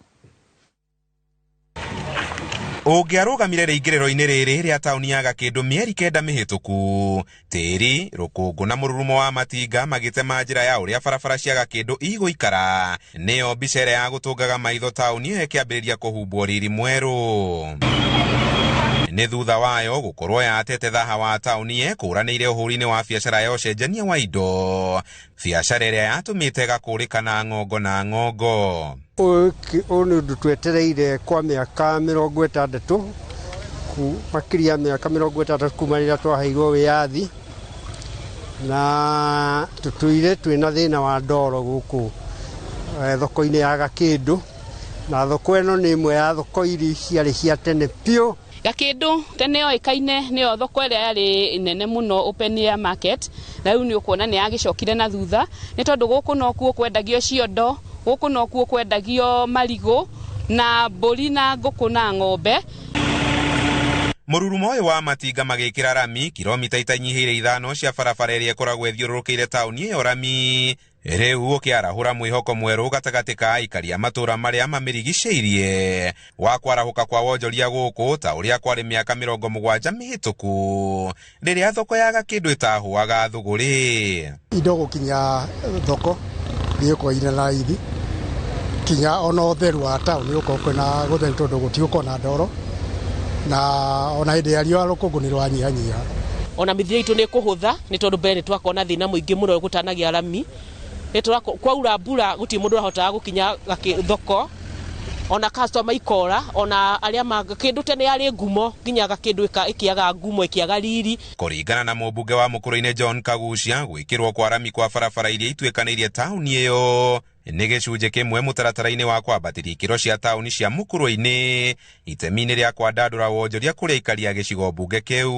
Ũngĩarũgamire rĩingĩrĩro-inĩ rĩrĩ rĩa taũni ya Gakĩndũ mĩeri 9 mĩhĩtũku, tĩri, rũkũngũ na mũrurumo wa matinga magĩtema njĩra ya ũrĩa barabara cia Gakĩndũ igũikara, nĩyo mbica ĩrĩa ya gũtũngaga maitho taũni ĩyo ĩkĩambĩrĩria kũhumbwo riri mwerũ. Nĩ thutha wayo gũkorwo yatete thaha wa taũni yekũranĩire ũhũri-inĩ wa biacara ya ũcenjania wa indo, biacara ĩrĩa yatũmĩte ĩgakũrĩkana ng'ongo na ng'ongo. Ũyũ nĩ ũndũ twetereire kwa mĩaka 60, makĩria mĩaka 60 kuma rĩrĩa twaheirwo wĩyathi, na tũtũire twĩna thĩna wa ndoro gũkũ thoko-inĩ ya Gakĩndũ, na thoko ĩno nĩ ĩmwe ya thoko iria ciarĩ cia tene biũ. Gakĩndũ tene yoĩkaine nĩyo thoko ĩrĩa yarĩ nene mũno open air market, na rĩu nĩ ũkuona nĩ yagĩcokire na thutha nĩ tondũ gũkũ nokuo kwendagio ciondo, gũkũ nokuo kwendagio marigũ na mbũri na ngũkũ na ng'ombe. Mũrurumo ũyũ wa matinga magĩkĩra rami kilomita itanyihĩire 5 cia barabara ĩrĩa ĩkoragwo ĩthiũrũrũkĩire taũni ĩyo rami, rĩu ũkĩarahũra mwĩhoko mwerũ gatagatĩ ka aikari a matũũra marĩa mamĩrigicĩirie wa kwarahũka kwa wonjoria gũkũ ta ũrĩa kwarĩ mĩaka 70 mĩhĩtũku rĩrĩa thoko ya Gakĩndũ ĩtahũaga thũgũrĩ. Indo gũkinya thoko nĩ ĩgũkorwo ina raithi, kinya ona ũtheru wa taũni ũkorwo kwĩna gũtheru tondũ gũtigũkorwo na ndoro, na ona hĩndĩ ya riũa rũkũngũ nĩ rwanyihanyiha. Ona mĩthiĩre itũ nĩ ĩkũhũtha nĩ tondũ mbere nĩ twakorwo na thĩna mũingĩ mũno gũtanagia rami, nĩ kwaura mbura gũtirĩ mũndũ ũrahotaga gũkinya thoko, ona customer ikora, ona arĩa Gakĩndũ tene yarĩ ngumo nginya Gakĩndũ ĩkĩaga ngumo ĩkĩaga riri. Kũringana na mũmbunge wa Mũkũrũ-inĩ John Kagucia, gwĩkĩrwo kwa rami kwa barabara iria ituĩkanĩirie taũni ĩyo nĩ gĩcunjĩ kĩmwe mũtaratara-inĩ wa kwambatĩria ikĩro cia taũni cia Mũkũrũ-inĩ itemi-inĩ rĩa kwandandũra wonjoria kũrĩ aikari a gĩcigo mbunge kĩu.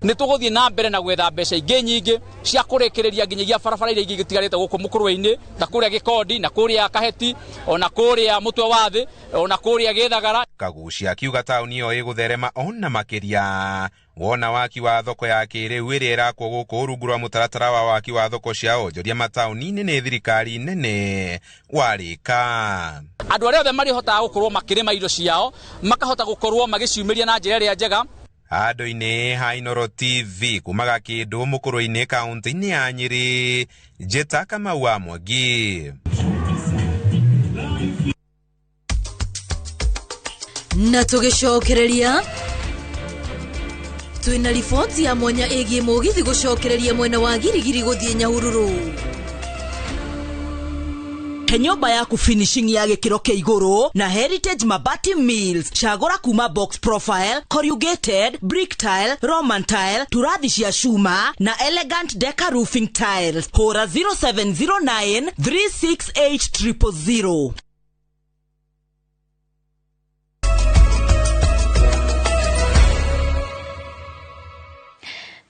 Nĩ tũgũthiĩ na mbere na gwetha mbeca ingĩ nyingĩ cia kũrĩkĩrĩria nginyagia barabara iria ingĩ itigarĩte gũkũ Mũkũrũ-inĩ, ta kũrĩa Gĩkondi na kũrĩa Kaheti, ona kũrĩa Mũtwe wa Thĩ, ona kũrĩa Gĩthagara. Kagucia akiuga taũni ĩyo ĩgũtherema ona makĩria wona waki wa thoko ya kĩrĩu ĩrĩa ĩrakwo gũkũ rungu rwa mũtaratara wa waki wa thoko cia onjoria mataũni-inĩ nĩ thirikari nene warĩka. Andũ arĩa othe marĩhotaga gũkorwo makĩrĩma indo ciao makahota gũkorwo magĩciumĩria na njĩra ĩrĩa njega. Handũ-inĩ ha Inooro TV kuma Gakĩndũ Mũkũrũ-inĩ kaũntĩ-inĩ ya Nyĩrĩ, Njĩta Kamau wa Mwangi. Na tũgĩcokereria twĩna riboti ya mwanya ĩgiĩ mũgithi gũcokereria mwena wa Girigiri gũthiĩ Nyahururu. He nyũmba yaku finishing ya gĩkĩro kĩa igũrũ na Heritage Mabati Mills. Cagũra kuma box profile, corrugated, brick tile, Roman tile, turathi cia cuma na elegant deca roofing tiles. Hũra 0709 368 000.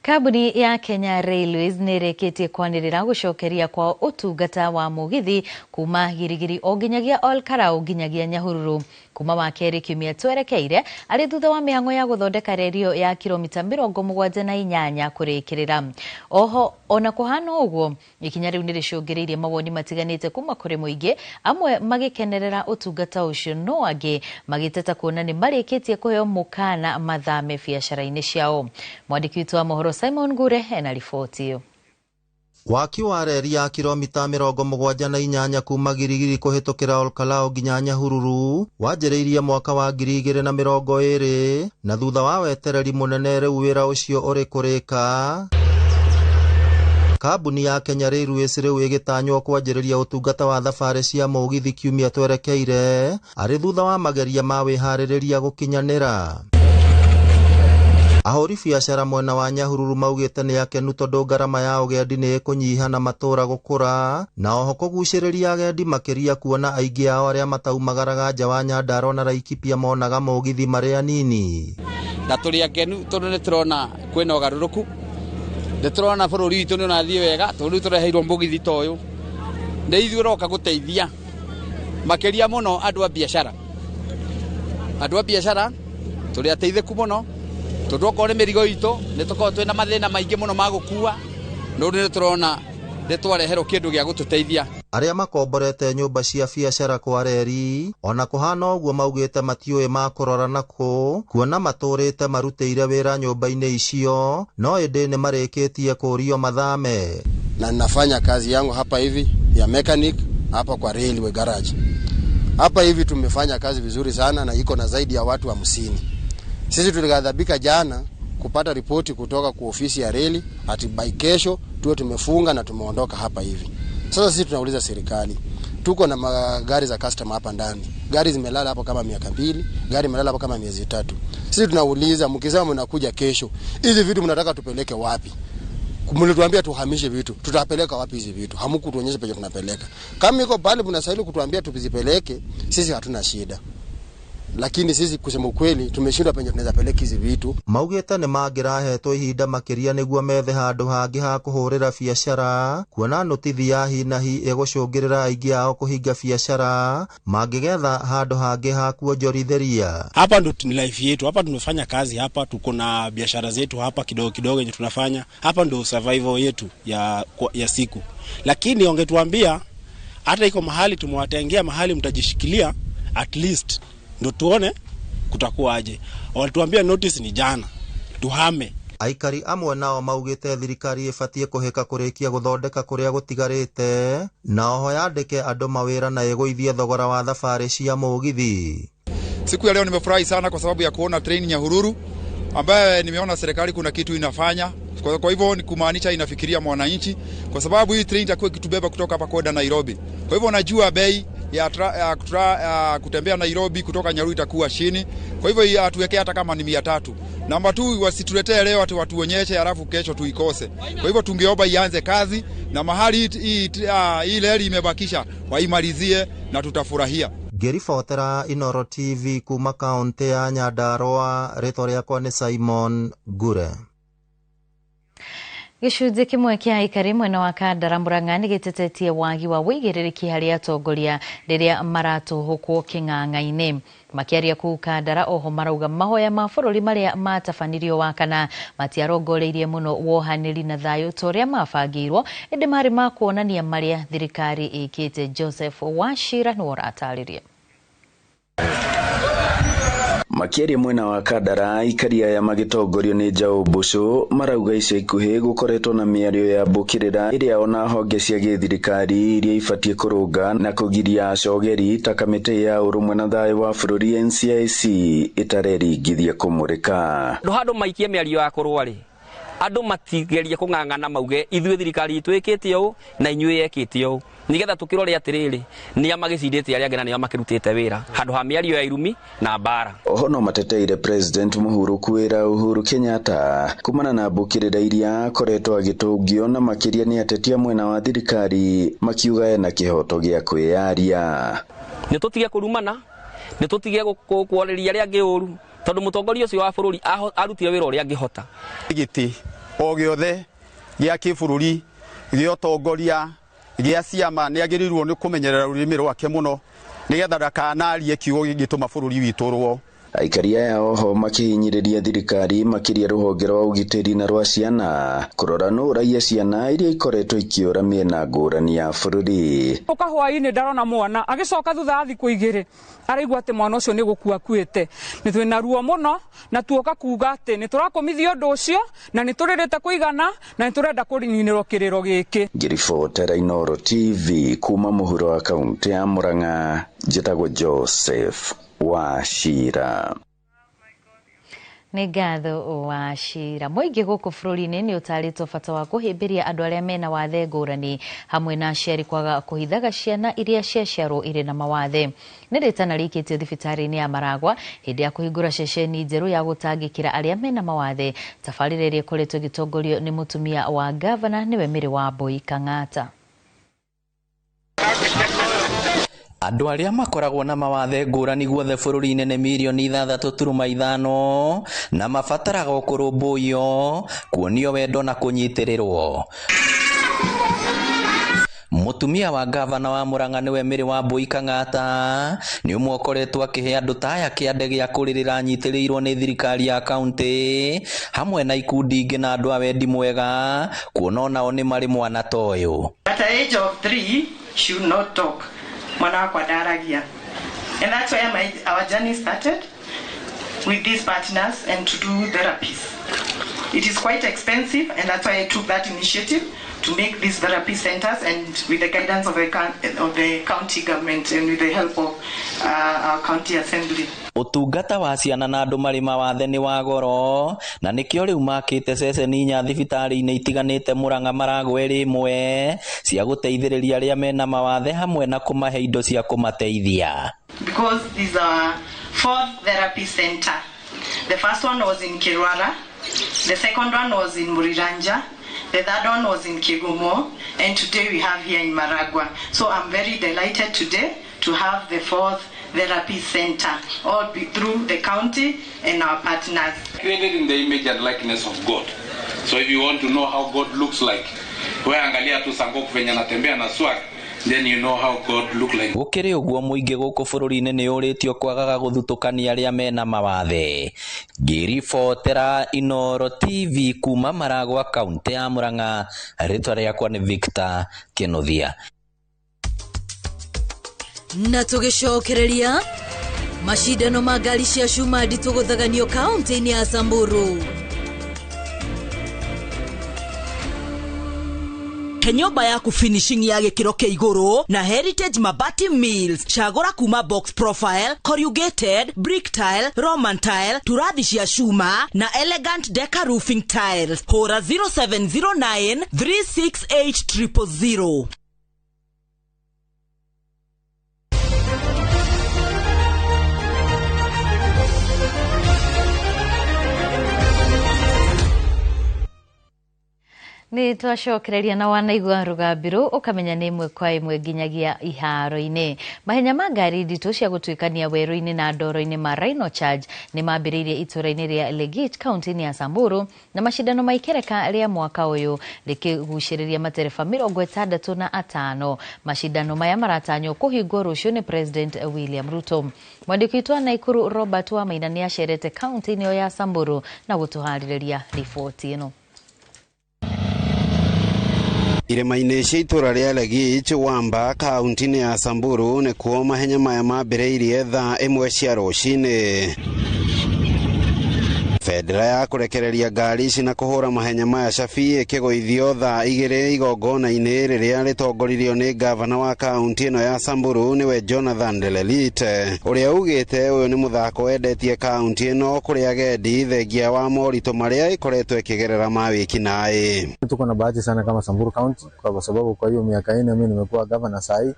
Kambuni ya Kenya Railways nĩ ĩrĩkĩtie kwanĩrĩra gũcokeria kwa ũtungata wa mũgithi kuma Girigiri o nginyagia Ol Kalou nginyagia Nyahururu kuma wakerĩ kiumia twerekeire, arĩ thutha wa mĩhang'o ya gũthondeka reri ĩyo ya kilomita 78 kũrĩkĩrĩra. Oho ona kũhana ũguo, ikinya rĩu nĩ rĩcũngĩrĩirie mawoni matiganĩte kuma kũrĩ mũingĩ, amwe magĩkenerera ũtungata ũcio no angĩ magĩteta kuona nĩ marĩkĩtie kũheo mũkana mathame biacara-inĩ ciao. Mwandĩki witũ wa mohoro Simon Ngure ena riboti ĩyo. Waki wa reri ya kilomita 78 kuma Girigiri kũhĩtũkĩra Olkalau nginya Nyahururu wanjĩrĩirie mwaka wa 2020 na thutha wa wetereri mũnene rĩu wĩra ũcio ũrĩ kũrĩka. Kambuni ya Kenya Railways rĩu ĩgĩtanywo kwanjĩrĩria ũtungata wa thabarĩ cia mũgithi kiumia twerekeire arĩ thutha wa mageria ma wĩharĩrĩria gũkinyanĩra. Ahũri biacara mwena wa Nyahururu maugĩte nĩ akenu tondũ ngarama ya ũgendi nĩ ĩkũnyiha na matũũra gũkũra na oho kũgucĩrĩria agendi makĩria kuona aingĩ ao arĩa mataumagaraga nja wa Nyandarua na Laikipia monaga mũgithi marĩ anini. Na tũrĩ akenu tondũ nĩ tũrona kwĩna ũgarũrũku, nĩ tũrona bũrũri witũ nĩ ũrathiĩ wega tondũ rĩu tũreheirwo mũgithi ta ũyũ, nĩ ithuĩ ũroka gũteithia makĩria mũno andũ a biacara. Andũ a biacara tũrĩ ateithĩku mũno tondũ okorwo nĩ mĩrigo itũ nĩ tũkoragwo twĩna mathĩna maingĩ mũno ma gũkua, no rĩu nĩ tũrona nĩ twareherwo kĩndũ gĩa gũtũteithia. Arĩa makomborete nyũmba cia biacara kwa reri ona kũhana ũguo maugĩte matiũĩ makũrora nakũ kuona matũrĩte marutĩire wĩra nyũmba-inĩ icio no ĩndĩ nĩ marĩkĩtie kũrio mathame. Na ninafanya kazi yangu hapa hivi ya mechanic hapa kwa railway garage. Hapa hivi tumefanya kazi vizuri sana na iko na zaidi ya watu 50. Sisi tulighadhabika jana kupata ripoti kutoka kwa ofisi ya reli ati by kesho tuwe tumefunga na tumeondoka hapa hivi. Sasa sisi tunauliza serikali, tuko na magari za customer hapa ndani. Gari zimelala hapo kama miaka 2, gari imelala hapo kama miezi 3. Sisi tunauliza, mkisema mnakuja kesho, hizi vitu mnataka tupeleke wapi? Mlituambia tuhamishe vitu, tutapeleka wapi hizi vitu? Hamkutuonyesha penye tunapeleka. Kama iko pale mnastahili kutuambia tupizipeleke, sisi hatuna shida. Lakini sisi kusema ukweli tumeshindwa penye tunaweza peleka hizi vitu. Maugĩte nĩ mangĩrahetwo ihinda makĩria nĩguo methe handũ hangĩ ha kũhũrĩra biacara kuona notithi ya hi na hi ĩgũcũngĩrĩra aingĩ ao kũhinga biacara mangĩgetha handũ hangĩ ha kuonjorithĩria. Hapa ndo ni life yetu, hapa tunafanya kazi, hapa tuko na biashara zetu hapa kidogo kidogo yenye tunafanya hapa, ndo survival yetu ya siku. Lakini wangetuambia hata iko mahali tumewatengea mahali mtajishikilia at least ndo tuone kutakuwa aje. Walituambia notice ni jana tuhame. Aikari amwe nao maugĩte thirikari ĩbatiĩ kũhĩka kũrĩkia gũthondeka kũrĩa gũtigarĩte na oho yandĩke andũ mawĩra na ĩgũithie thogora wa thabarĩ cia mũgithi. Siku ya leo nimefurahi sana kwa sababu ya kuona train Nyahururu ambaye nimeona serikali kuna kitu inafanya. Kwa hivyo ni kumaanisha inafikiria mwananchi, kwa sababu hii train itakuwa ikitubeba kutoka hapa kwenda Nairobi. Kwa hivyo najua bei ya kutembea Nairobi kutoka Nyahururu itakuwa chini. Kwa hivyo atuwekee hata kama ni 300. Namba 2, wasituletee leo ati watuonyeshe halafu kesho tuikose. Kwa hivyo tungeomba ianze kazi na mahali hii reli imebakisha waimalizie na tutafurahia. Ngĩribotera Inooro TV kuma kaunti ya Nyandarua, rĩtwa rĩakwa nĩ Simon Ngure. Gĩcunjĩ kĩmwe kĩa aikari mwena wa Kandara Murang'a nĩ gĩtetetie wagi wa wũigĩrĩrĩki harĩ atongoria rĩrĩa maratũhũkwo kĩng'ang'a-inĩ. Makĩaria kũu Kandara oho marauga mahoya ma bũrũri marĩa matabanirio Wakana matiarongoreirie mũno wohanĩri na thayũ ta ũrĩa mabangĩirwo, ĩndĩ marĩ ma kuonania marĩa thirikari ĩkĩte. Joseph Wachira nĩwe ũratarĩria. Makĩaria mwena wa Kandara, aikari aya magĩtongorio nĩ Njaũ Mbũcũ marauga ica ikuhĩ gũkoretwo na mĩario ya mbũkĩrĩra ĩrĩa ona honge cia gĩthirikari iria ibatiĩ kũrũnga na kũgiria acogeri ta kamĩtĩ ya ũrũmwe na thayũ wa bũrũri NCIC ĩtareringithia kũmũrĩka. Andũ handũ maikie mĩario ya kũrũa rĩ, andũ matigerie kũng'ang'ana mauge ithuĩ thirikari itũ ĩkĩte ũũ na inyuĩ yekĩte ũũ, nĩgetha tũkĩrore atĩrĩrĩ nĩa magĩcindĩte arĩa angĩ na nĩo makĩrutĩte wĩra handũ ha mĩario ya irumi na mbara. Oho no mateteire President Mũhuru kwĩra Uhuru Kenyatta kumana na mbũkĩrĩra iria akoretwo agĩtũngio na makĩria nĩ ateti a mwena wa thirikari makiuga ena kĩhoto gĩa kwĩyaria. Nĩ tũtige kũrumana, nĩ tũtige kwarĩria arĩa angĩ ũru, tondũ mũtongoria ũcio wa bũrũri arutire wĩra ũrĩa angĩhota. Gĩtĩ o gĩothe gĩa kĩbũrũri gĩa ũtongoria gĩa ciama nĩ agĩrĩirwo nĩ kũmenyerera rũrĩmĩ rwake mũno nĩgetha ndakanarie kiugo gĩngĩtũma bũrũri witũ ũrũo. Aikari aya oho makĩhinyĩrĩria thirikari makĩria rũhonge rwa ũgitĩri na rwa ciana kũrora nũ ũraiya ciana iria ikoretwo ikĩũra mĩena ngũrani ya bũrũri. Ũka hwainĩ ndarona mwana agĩcoka thutha wa thikũ igĩrĩ araigua atĩ mwana ũcio nĩ gũkua akuĩte. Nĩ twĩna ruo mũno na tuoka kuga atĩ nĩ tũrakũmithia ũndũ ũcio na nĩ tũrĩrĩte kũigana na nĩ tũrenda kũninĩrwo kĩrĩro gĩkĩ. Ngĩribotera Inooro TV kuma mũhuro wa kaũntĩ ya Murang'a, njĩtagwo Joseph Wachira. Nĩ ngatho wa cira. Mũingĩ gũkũ bũrũri-inĩ nĩ ũtarĩtwo bata wa kũhĩmbĩria andũ arĩa mena wathe ngũrani hamwe na aciari kwaga kũhithaga ciana iria ciaciarwo irĩ na mawathe. Nĩ rĩtana rĩikĩtio thibitarĩ-inĩ ya Maragwa hĩndĩ ya kũhingũra ceceni njerũ ya gũtangĩkĩra arĩa mena mawathe. Tabarĩra ĩrĩa ĩkoretwo ĩgĩtongorio nĩ mũtumia wa ngavana nĩwe Mary Wambui Kang'ata. Andũ arĩa makoragwo na mawathe ngũrani guothe bũrũri-inĩ nĩ mirioni 6.5 na mabataraga kũrũmbũiyo, kuonio wendo na kũnyitĩrĩrwo. Mũtumia wa ngavana wa Murang'a nĩwe Mary Wambui Kang'ata nĩ ũmwe ũkoretwo akĩhe andũ ta aya kĩande gĩa kũrĩrĩra anyitĩrĩirwo nĩ thirikari ya kaũntĩ hamwe na ikundi ingĩ na andũ a wendi mwega kuona onao nĩ marĩ mwana ta ũyũ. At the age of 3 should not talk. Mwana wakwa ndaragia. And that's where our journey started with these partners and to do therapies. It is quite expensive, and that's why I took that initiative to make these therapy centers, and with the guidance of the county government and with the help of our county assembly. Ũtungata wa ciana na andũ marĩ mawathe nĩ wa goro na nĩkĩo rĩu makĩte ceceni inya thibitarĩ-inĩ itiganĩte Murang'a Maragwa ĩrĩ ĩmwe cia gũteithĩrĩria arĩa mena mawathe hamwe na kũmahe indo cia kũmateithia. Because this is our fourth therapy center. The first one was in Kirwara, the second one was in Muriranja, the third one was in Kigumo, and today we have here in Maragua. So I'm very delighted today to have the fourth therapy center, all through the county and our partners. Created in the image and likeness of God. So if you want to know how God looks like, we angalia tu Sangok venye anatembea na swag, then you know how God look like. Gũkĩrĩ ũguo mũingĩ gũkũ bũrũri-inĩ nĩ ũrĩtio kwagaga gũthutũkania arĩa mena mawathe. Ngĩribotera Inooro TV kuma Maragwa kaũntĩ ya Murang'a, rĩtwa rĩakwa nĩ Victor Kĩnuthia. Na tũgĩcokereria macindano ma ngari cia cuma nditũ gũthaganio kaũntĩ-inĩ ya Samburu. Nyũmba yaku finishing ya gĩkĩro kĩa igũrũ na Heritage Mabati Mills. Cagũra kuma box profile, corrugated, brick tile, Roman tile, turathi cia cuma na elegant deca roofing tiles. Hũra 0709 368 000. Nĩ twacokereria na wanaigua rũgambirũ ũkamenya nĩ ĩmwe kwa ĩmwe nginyagia iharo-inĩ. Mahenya ma ngari nditũ cia gũtuĩkania werũ-inĩ na ndoro-inĩ ma Rhino Charge nĩ mambĩrĩirie itũũra-inĩ rĩa Legit kaũntĩ-inĩ ya Samburu na macindano ma ikereka rĩa mwaka ũyũ rĩkĩgucĩrĩria matereba 65. Macindano maya maratanywo kũhingwo rũciũ nĩ President William Ruto. Mwandĩki witũ wa Naikuru Robert Wamaina nĩ acerete kaũntĩ-inĩ ĩyo ya Samburu na gũtũharĩrĩria riboti ĩno. Irĩma-inĩ cia itũũra rĩa Legit Wamba kaũntĩ-inĩ ya Samburu nĩkuo mahenya maya mambĩrĩirie thaa 1 cia rũcinĩ. Bendera ya kũrekereria ngari ici na kũhũra mahenya maya cabi ĩkĩgũithio thaa 2 igongona-inĩ rĩrĩa rĩtongoririo nĩ ngavana wa kaũntĩ ĩno ya Samburu nĩwe Jonathan Lelelit ũrĩa ugĩte ũyũ nĩ mũthako wendetie kaũntĩ ĩno kũrĩ agendi thengia wa moritũ marĩa ĩkoretwo ĩkĩgerera ma wĩkinaĩ. Tuko na bahati sana kama Samburu County kwa sababu kwa hiyo miaka 4 mimi nimekuwa governor sahi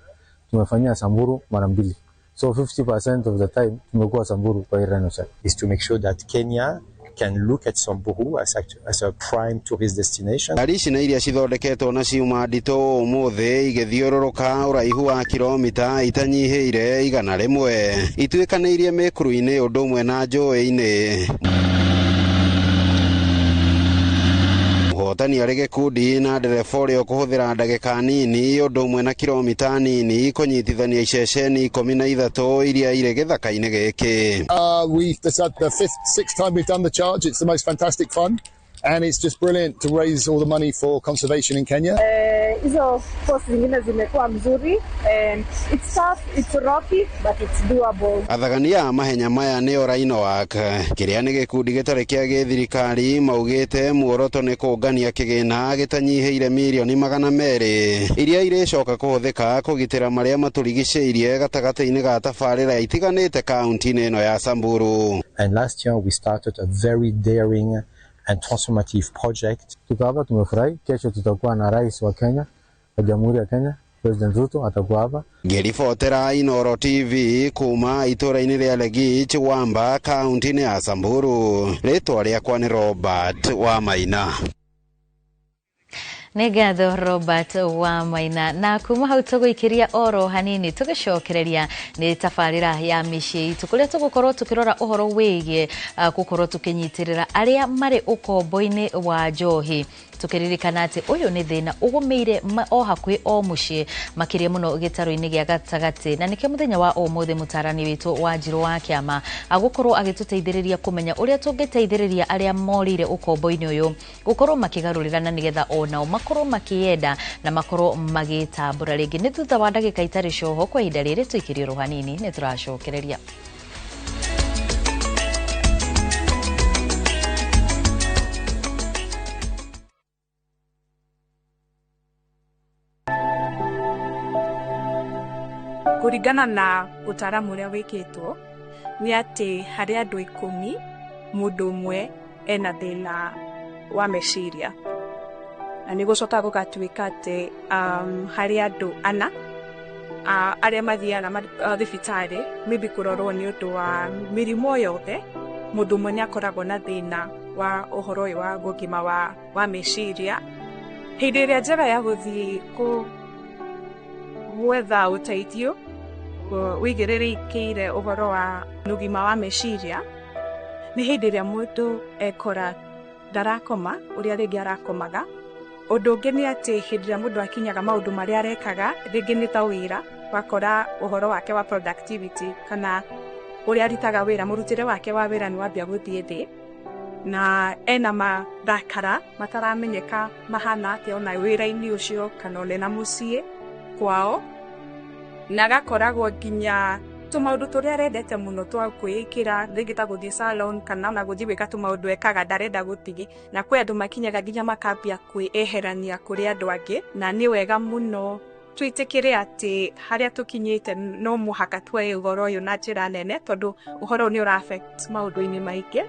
tumefanyia Samburu mara 2. So 50% of the time tumekuwa Samburu kwa Rhino Charge. Is to make sure that Kenya can look at Samburu as a prime tourist destination. Ngari ici na iria cithondeketwo na ciuma nditũ ũmũthĩ igĩthiũrũrũka ũraihu wa kilomita itanyihĩire 100 ituĩkanĩirie mĩkuru-inĩ ũndũ ũmwe na njũĩ-inĩ. Mũhotani arĩ gĩkundi na ndereba ũrĩa ũkũhũthĩra ndagĩka nini ũndũ ũmwe na kilomita nini kũnyitithania iceceni 13 iria irĩ gĩthaka-inĩ gĩkĩ. This is the fifth, sixth time we've done the charge. It's the most fantastic fun, and it's just brilliant to raise all the money for conservation in Kenya. Hizo course zingine zimekuwa mzuri and it's tough, it's rocky, but it's doable. Athagania a mahenya maya nĩo Rhino-Work kĩrĩa nĩ gĩkundi gĩtarĩ kĩa gĩthirikari maugĩte muoroto nĩ kũngania kĩgĩna gĩtanyihĩire mirioni 200 iria irĩcoka kũhũthĩka kũgitĩra marĩa matũrigicĩirie gatagatĩ-inĩ ga tabarĩra itiganĩte kaunti-inĩ ĩno ya Samburu. And last year we started a very daring and transformative project. Tuko hapa tumefurahi. Kesho tutakuwa na rais wa Kenya, wa Jamhuri ya Kenya, President Ruto atakuwa hapa. Ngĩribotera Inooro TV kuma itũra-inĩ rĩa Legich, Wamba, kaunti-inĩ ya Samburu, rĩtwa rĩakwa nĩ Robert Wamaina. Nĩ ngatho Robert wa Maina. Na kuma hau tũgũikĩria oro hanini tũgĩcokereria nĩ tabarĩra ya mĩciĩ itũ kũrĩa tũgũkorwo tũkĩrora ũhoro wĩgiĩ gũkorwo tũkĩnyitĩrĩra arĩa marĩ ũkombo-inĩ wa njohi, tũkĩririkana atĩ ũyũ nĩ thĩna ũgũmĩire o hakuhĩ o mũciĩ makĩria mũno gĩtarũ-inĩ gĩa gatagatĩ, na nĩkĩo mũthenya wa ũmũthĩ mũtarani witũ wa Njirũ wa Kĩama agũkorwo agĩtũteithĩrĩria kũmenya ũrĩa tũngĩteithĩrĩria arĩa morĩire ũkombo-inĩ ũyũ gũkorwo makĩgarũrĩra na nĩgetha onao makorwo makĩenda na makorwo magĩtambũra rĩngĩ. Nĩ thutha wa ndagĩka itarĩ coho kwa ihinda rĩrĩ tũikĩrie oro hanini nĩ tũracokereria. Kũringana na ũtaaramu ũrĩa wĩkĩtwo nĩ atĩ harĩ andũ 10 mũndũ ũmwe ena thĩna wa meciria, na nĩ gũcoka gũgatuĩka atĩ harĩ andũ 4 arĩa mathiaga thibitarĩ maybe kũrorwo nĩ ũndũ wa mĩrimũ yothe, mũndũ ũmwe nĩ akoragwo na thĩna wa ũhoro ũyũ wa ũgima wa meciria. Hĩndĩ ĩrĩa njega ya gũthiĩ gwetha ũteithio wĩigĩrĩrĩkĩire ũhoro wa ũgima wa meciria nĩ hĩndĩ ĩrĩa mũndũ ekora ndarakoma ũrĩa rĩngĩ arakomaga. Ũndũ ũngĩ nĩ atĩ hĩndĩ ĩrĩa mũndũ akinyaga maũndũ marĩa arekaga rĩngĩ nĩ ta wĩra, wakora ũhoro wake wa productivity kana ũrĩa arutaga wĩra, mũrutĩre wake wa wĩra nĩ wambia gũthiĩ thĩ, na ena marakara mataramenyeka mahana atĩa ona wĩra-inĩ ũcio kana ona mũciĩ kwao, na agakoragwo nginya tũmaũndũ tũrĩa arendete mũno twa kwĩĩkĩra rĩngĩ ta gũthiĩ salon kana ona gũthiĩ gwĩka tũmaũndũ ekaga ndarenda gũthiĩ, na kwĩ andũ makinyaga nginya makambia kwĩeherania kũrĩ andũ angĩ. Na nĩ wega mũno twĩtĩkĩre atĩ harĩa tũkinyĩte no mũhaka tuoe ũhoro ũyũ na njĩra nene, tondũ ũhoro ũyũ nĩ ũra affect maũndũ-inĩ maingĩ.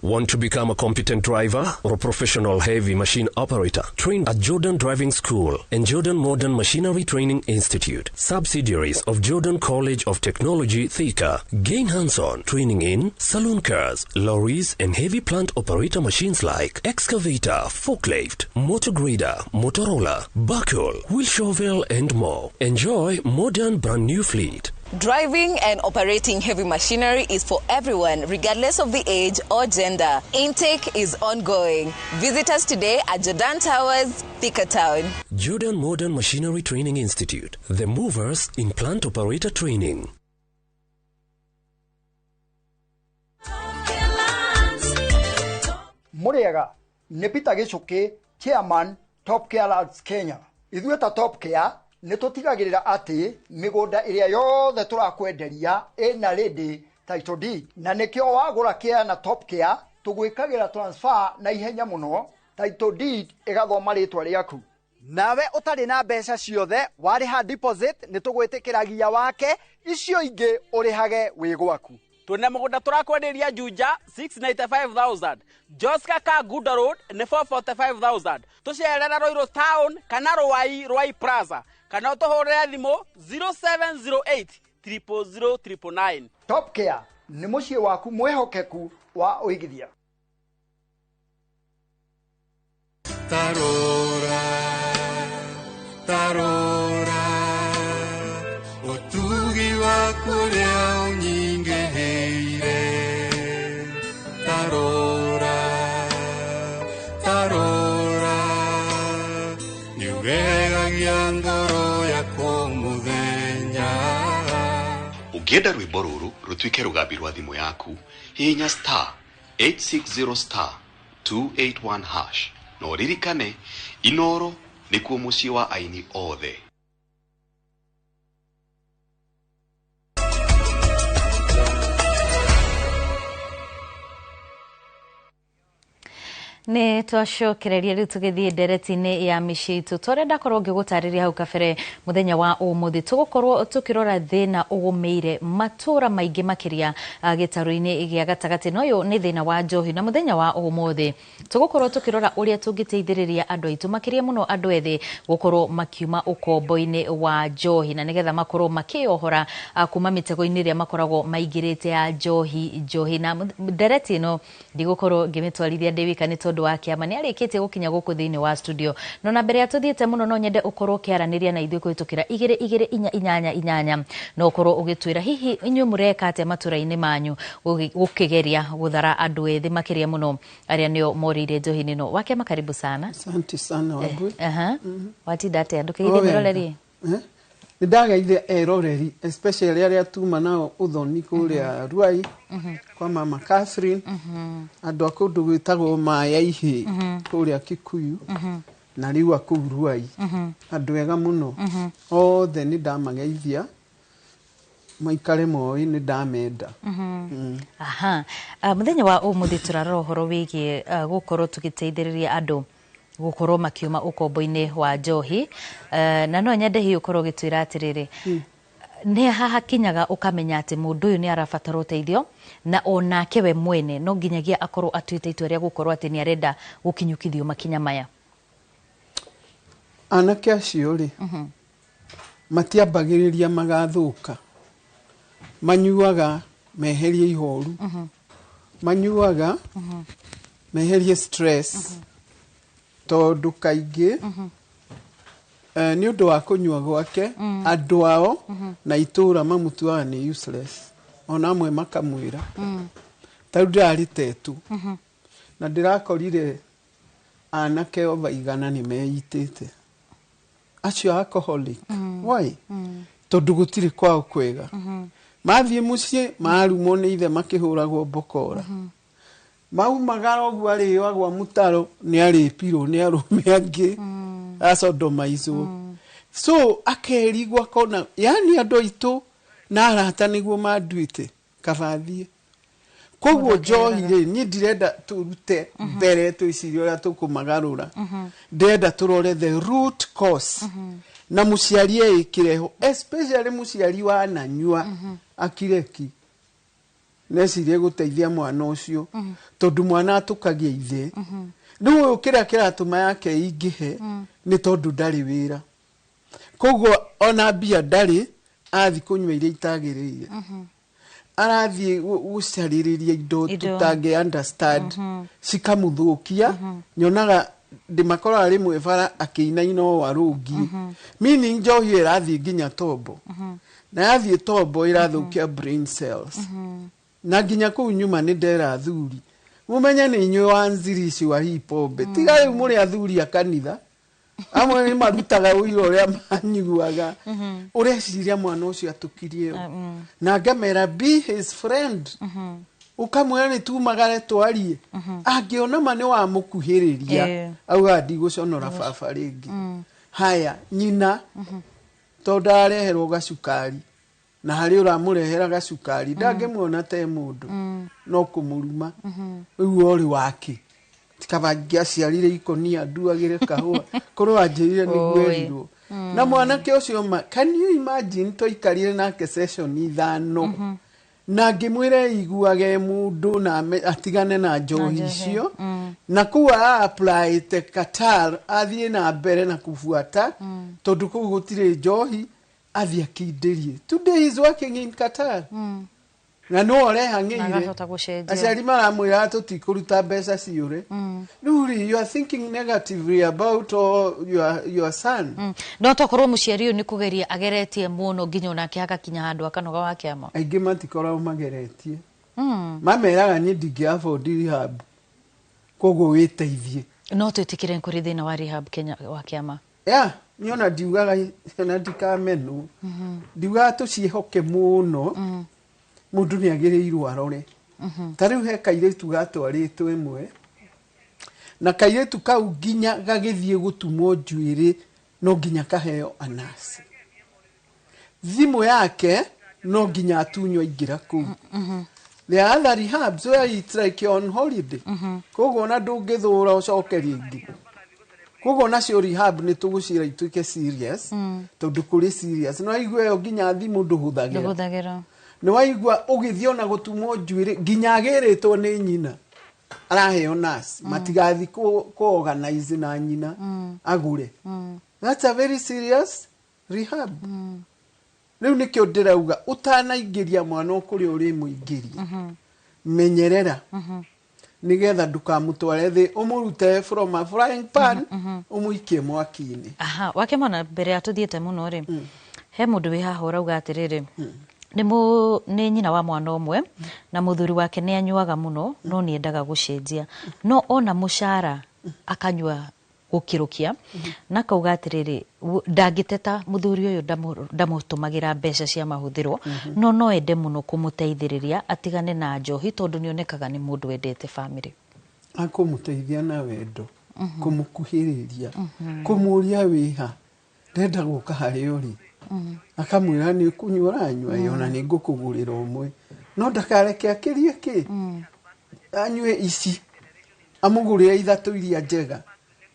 Want to become a competent driver or a professional heavy machine operator? Train at Jordan Driving School and Jordan Modern Machinery Training Institute, subsidiaries of Jordan College of Technology, Thika. Gain hands-on training in saloon cars, lorries, and heavy plant operator machines like excavator, forklift, motor grader, Motorola, buckle, wheel shovel, and more. Enjoy modern brand new fleet. Driving and operating heavy machinery is for everyone, regardless of the age or gender. Intake is ongoing. Visit us today at Jordan Towers, Thika Town. Jordan Modern Machinery Training Institute, the movers in plant operator training. Muriega, nĩ Peter Gichuki, Chairman, Top Care Lands Kenya. Ithuĩ ta Top Care nĩ tũtigagĩrĩra atĩ mĩgũnda ĩrĩa yothe tũrakwenderia ĩna ready title deed, na nĩkĩo wagũra care na Top Care tũgwĩkagĩra transfer na ihenya mũno, title deed ĩgathoma rĩtwa rĩaku. Nawe ũtarĩ na mbeca ciothe warĩha deposit nĩ tũgwĩtĩkĩragia wake, icio ingĩ ũrĩhage wĩ gwaku. Twĩna mũgũnda tũrakwenderia Juja 695,000, Joska ka Guda Road nĩ 445,000, tũcerera Ruiru Town kana Ruai Ruai Plaza, kana ũtũhũrĩre thimũ 0708 000 999. Top Care nĩ mũciĩ waku mwĩhokeku wa ũigithia. Tarora, tarora, Ngoro yakwa mũthenya. Ũngĩenda rwĩmbo rũrũ rũtuĩke rũgambi rwa thimũ yaku, hihinya star 860 star 281 hash na ũririkane Inoro nĩkuo mũciĩ wa aini othe. Nä twacokereria rä u tå gä thiä ndereti-inä ya mĩciĩ itũ ta ũrĩa ndakorwo ngĩgũtarĩria hau kabere. Mũthenya wa ũmũthĩ tũgũkorwo tũkĩrora thĩna ũgũmĩire matũra maingĩ makĩria gĩtarũ-inĩ gĩa gatagatĩ, na ũyũ nĩ thĩna wa njohi. Na mũthenya wa ũmũthĩ tũgũkorwo tũkĩrora ũrĩa tũngĩteithĩrĩria andũ aitũ, makĩria mũno andũ ethĩ, gũkorwo makiuma ũkombo-inĩ wa njohi na nĩgetha makorwo makĩyohora kuma mĩtego-inĩ ĩrĩa makoragwo maingĩrĩte ya njohi. Na ndereti ĩno ndigũkorwo ngĩmĩtwarithia ndĩ wika nĩ tondũ wa kĩama nĩ arĩkĩtie gũkinya gũkũ thĩinĩ wa studio. No na mbere ya tũthiĩte mũno, no nyende ũkorwo ũkĩaranĩria na ithuĩ kũhĩtũkĩra 22488, no ũkorwo ũgĩtwĩra hihi inyuĩ mũreka atĩa matũra-inĩ manyu gũkĩgeria gũthara andũ ethĩ, makĩria mũno arĩa nĩo morĩire njohi-inĩ ĩno. Wakĩama, karibu sana. Asante sana, Wambui. Aha. Watinda atĩa? Ndũkĩgeithie mwĩroreri. Nĩ ndageithia eroreri, especially arĩa tuma nao ũthoni kũrĩa Ruai kwa mama Catherine, andũ a kũndũ gwĩtagwo Maya Ihĩ kũrĩa Kikuyu na rĩu a kũu Ruai, andũ ega mũno othe, nĩ ndamageithia, maikare moĩ nĩ ndamenda. Aha. Mũthenya wa ũmũthĩ tũrarora ũhoro wĩgiĩ gũkorwo tũgĩteithĩrĩria andũ gũkorwo makiuma ũkombo-inĩ wa njohi. Na no nyende hihi ũkorwo ũgĩtwĩra atĩrĩrĩ, nĩ hahakinyaga ũkamenya atĩ mũndũ ũyũ nĩ arabatara ũteithio, na onake we mwene no nginyagia akorwo atuĩte itua rĩa gũkorwo atĩ nĩ arenda gũkinyũkithio makinya maya? Anake acio rĩ, matiambagĩrĩria magathũka. Manyuaga meherie ihoru, manyuaga meherie stress, tondũ kaingĩ nĩ ũndũ wa kũnyua gwake andũ ao na itũra mamũtuaga nĩ useless, ona amwe makamwĩra. Ta rĩu ndĩrarĩ tetu na ndĩrakorire anake ova 100 nĩ meitĩte, acio alcoholic. Why? Tondũ gũtirĩ kwao kwega. Mathiĩ mũciĩ marumwo nĩ ithe, makĩhũragwo mbokora, maumagara ũguo arĩagwa mũtaro, nĩ arĩpirwo nĩ arũme angĩ, asodomaizwo, so akerigwo akona yani andũ aitũ na arata nĩguo manduĩte, kaba thiĩ. Koguo njohi rĩ, niĩ ndirenda tũrute mbere twĩcirie ũrĩa tũkũmagarũra, ndĩrenda tũrore the root cause na mũciari eĩkĩre ho, especially mũciari wananyua akireki necirie gũteithia mwana ũcio, tondũ mwana atũkagia ithe. Rĩu ũyũ kĩrĩa kĩratũma yake ingĩhe nĩ tondũ ndarĩ wĩra, koguo ona mbia ndarĩ, athi kũnyua iria itagĩrĩire, arathiĩ gũcarĩrĩria indo Indo. Tũtangĩ understand cikamũthũkia. Nyonaga ndĩmakoraga rĩmwe bara akĩinaina o arũngi, meaning njohi ĩyo ĩrathiĩ nginya tombo, na yathiĩ tombo ĩrathũkia brain cells. Na nginya kũu nyuma nĩ ndera athuri, mũmenye nĩ inyuĩ wanzirici wa hii pombe. Tiga rĩu mũrĩ athuri a kanitha, amwe nĩ marutaga ũira ũrĩa manyuaga. Ũreciria mwana ũcio atũkirie ũ? Na ngamera, be his friend, ũkamwĩra nĩ tumagare twarie, angĩona ma nĩ wamũkuhĩrĩria, auga ndigũconora baba rĩngĩ. Haya, nyina tondũ arareherwo gacukari na harĩ ũramũrehera gacukari, ndangĩmuona te mũndũ no kũmũruma. Rĩu ũrĩ wake tikaba ngĩaciarire ikonia nduagĩre kahũa korwo anjĩrire nĩguo Oi. erirwo na mwanake ũcio. Ma, can you imagine, twaikarire nake session 5 na ngĩmwĩra iguage mũndũ na atigane na njohi njohi. icio, na kũu a-applyĩte Qatar, athiĩ na mbere na kubuata tondũ kũu gũtirĩ njohi, athiĩ akindĩrie. Today he is working in Qatar na no ũrehang'ĩire. Agahota gũcenjia. Aciari maramwĩra tũtikũruta mbeca ciũre. Rĩu rĩ, you are thinking negatively about all your son. No tokorwo mũciari ũyũ nĩ kũgeria ageretie mũno nginya onake agakinya handũ akanoga wa kĩama. Aingĩ matikoragwo mageretie. Mameraga niĩ ndingĩ afford rehab, koguo wĩteithie. No twĩtĩkĩre nĩ kũrĩ thĩna wa rehab Kenya, wa kĩama? Ya niĩ ona ndiugaga ciana ndikamenwo, ndiugaga tũciĩhoke mũno. Mũndũ nĩ agĩrĩirwo arore. Ta rĩu he kairĩtu gatwarĩtwo ĩmwe, na kairĩtu kau nginya gagĩthiĩ gũtumwo njuĩrĩ no nginya kaheo anasi, thimũ yake no nginya atunywo aingĩra kũu. There are other rehabs where it's like you're on holiday. Koguo ona ndũngĩthũra ũcoke rĩngĩ. Koguo nacio rehab nĩ tũgũcira ituĩke serious, tondũ kũrĩ serious nĩ waigua ĩyo nginya thimũ ndũhũthagĩra. Ndũhũthagĩra. Nĩ waigua ũgĩthiĩ ona gũtumwo njuĩrĩ nginya agĩrĩtwo nĩ nyina araheo nurse, matigathi kũ organize na nyina agũre. That's a very serious rehab. Rĩu nĩkĩo ndĩrauga ũtanaingĩria mwana kũrĩa ũrĩmũingĩria, menyerera nĩgetha ndũkamũtware thĩ, ũmũrute from a frying pan ũmũikie mwaki-inĩ. Aha, wake mwana, mbere ya tũthiĩte mũno rĩ, he mũndũ wĩ haha ũrauga atĩrĩrĩ, nĩ nyina wa mwana ũmwe na mũthuri wake nĩ anyuaga mũno, no nĩ endaga gũcenjia, no ona mũcara akanyua gũkĩrũkia, na akauga atĩrĩrĩ, ndangĩteta mũthuri ũyũ ndamũtũmagĩra mbeca cia mahũthĩro, no no ende mũno kũmũteithĩrĩria atigane na njohi tondũ nĩ onekaga nĩ mũndũ wendete bamĩrĩ. Akũmũteithia na wendo, kũmũkuhĩrĩria, kũmũria wĩha, ndenda gũka harĩa ũrĩ, akamwĩra nĩ kũnyua ũranyua? Ĩ, ona nĩ ngũkũgũrĩra ũmwe, no ndakareke akĩrie kĩ anyue ici, amũgũrĩre ithatũ iria njega.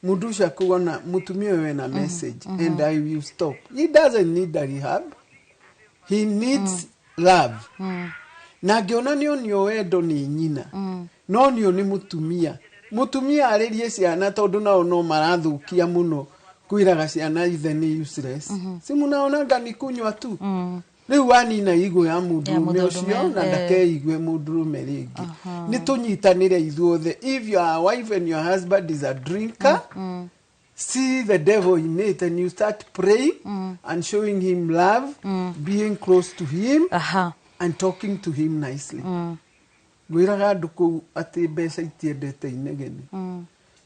Mũndũ ũcio akuona mũtumia ũyũ ena message and I will stop. He doesn't need a rehab, he needs love. Na angĩona nĩ onio wendo nĩ nyina, no nio nĩ mũtumia, mũtumia arĩrie ciana, tondũ nao no marathũkia mũno kwĩraga ciana ithe nĩ useless. Si munaonanga ni kunywa tu. Rĩu wanina igũ ya mũndũrũme mũndũrũme, ũcio na ndakeigue mũndũrũme rĩngĩ. Nĩ tũnyitanĩre ithuothe. If your wife and your husband is a drinker, see the devil in it and you start praying and showing him love, being close to him and talking to him nicely. Ngwĩraga andũ kũu atĩ mbeca itiendete inegene.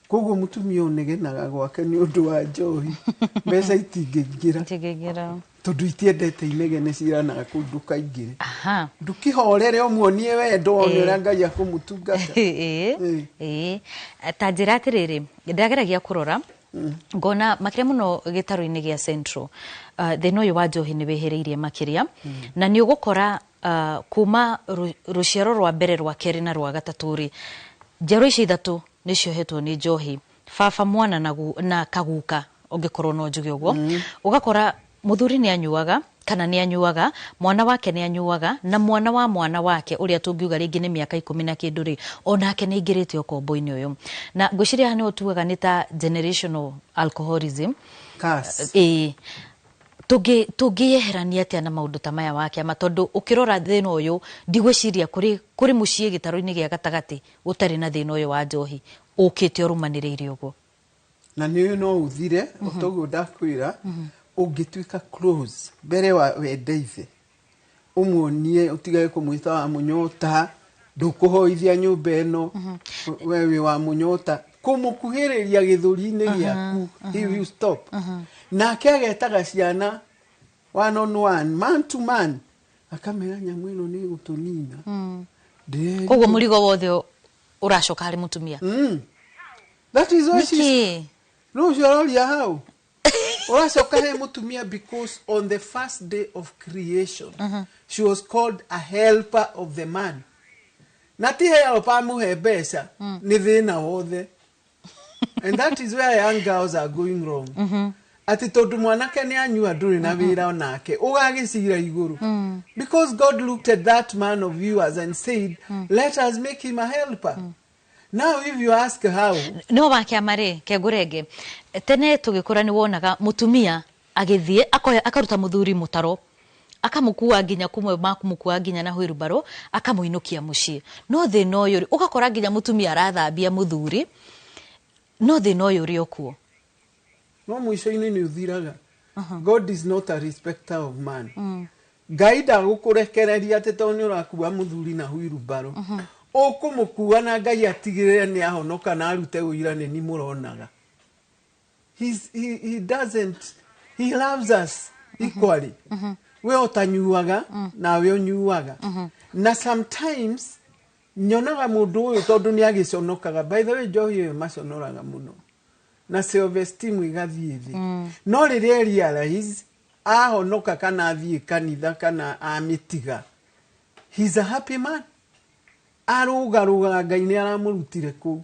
Koguo mũtumia ũnegenaga gwake nĩ ũndũ wa njohi, mbeca itingĩingĩra. Itingĩingĩra. Tondũ itiendete inegene, ciranaga kũu ndũkaingĩre. Ndũkĩhorere, ũmuonie wendo, one ũrĩa Ngai akũmũtungata. Ĩĩ, ta njĩra atĩrĩrĩ, ndageragia kũrora ngona makĩria mũno gĩtarũ-inĩ gĩa Central, thĩna ũyũ wa njohi nĩ wĩhĩrĩirie makĩria, na nĩ ũgũkora kuma rũciaro rwa mbere, rwa kerĩ na rwa gatatũ rĩ, njiaro icio ithatũ nĩ ciohetwo nĩ njohi, baba, mwana na kaguka, ũngĩkorwo no njuge ũguo. Ũgakora mũthuri nĩ anyuaga kana nĩ anyuaga, mwana wake nĩ anyuaga, na mwana wa mwana wake ũrĩa tũngiuga rĩngĩ nĩ mĩaka 10 na kĩndũ rĩ, onake nĩ aingĩrĩte ũkombo-inĩ ũyũ. Na ngwĩciria haha nĩho tugaga nĩ ta generational alcoholism. Curse. Ĩĩ, tũngĩyeherania atĩa na maũndũ ta maya wa kĩama? Tondũ ũkĩrora thĩna ũyũ, ndigwĩciria kũrĩ mũciĩ gĩtarũ-inĩ gĩa gatagatĩ gũtarĩ na thĩna ũyũ wa njohi ũkĩte ũrũmanĩrĩire ũguo. Na nĩ no ũthire o toguo ndakwĩra, ũngĩtuĩka close mbere wa wende ithe, ũmuonie, ũtigage kũmwĩta wa mũnyota, ndũkũhoithia nyũmba ĩno, we wĩ wa mũnyota, kũmũkuhĩrĩria gĩthũri-inĩ gĩaku, he will stop. Nake agetaga ciana one on one, man to man, akamera nyamũ ĩno nĩ ĩgũtũnina. Koguo mũrigo wothe ũracoka harĩ mũtumia. That is why she's Nĩkĩ? No ũcio ũroria hau ũracoka he mũtumia, because on the first day of creation she was called a helper of the man, na ti helper amũhe mbeca, nĩ thĩna wothe. And that is where young girls are going wrong, atĩ tondũ mwanake nĩ anyua, ndũrĩ na wĩra nake, ũgagĩcira igũrũ, because God looked at that man of yours and said, "Let us make him a helper." Now if you ask how No wakĩama rĩ, kengũrenge tene tũgĩkũra nĩ wonaga mũtumia agĩthiĩ akoya akaruta mũthuri mũtaro, akamũkua nginya kumwe makumũkua nginya na wheelbarrow, akamũinũkia mũciĩ. No thĩna ũyũ rĩ, ũgakora nginya mũtumia arathambia mũthuri, no thĩna ũyũ ũrĩ o kuo. No mũico-inĩ nĩ ũthiraga. God is not a respecter of man. Ngai ndagũkũrekereria atĩ tondũ nĩ ũrakua mũthuri na wheelbarrow, ũkũmũkua na Ngai atigĩrĩre nĩ ahonoka na arute ũira nĩ ni mũronaga. He doesn't, he loves us equally. We ũtanyuaga nawe ũnyuaga. Na sometimes nyonaga mũndũ ũyũ tondũ nĩ agĩconokaga. By the way, njohi ĩyo maconoraga mũno na self esteem ĩgathiĩ thĩ. No rĩrĩa realize ahonoka kana athiĩ kanitha kana amĩtiga, he's a happy man. Arũgarũgaga, Ngai nĩ aramũrutire kũu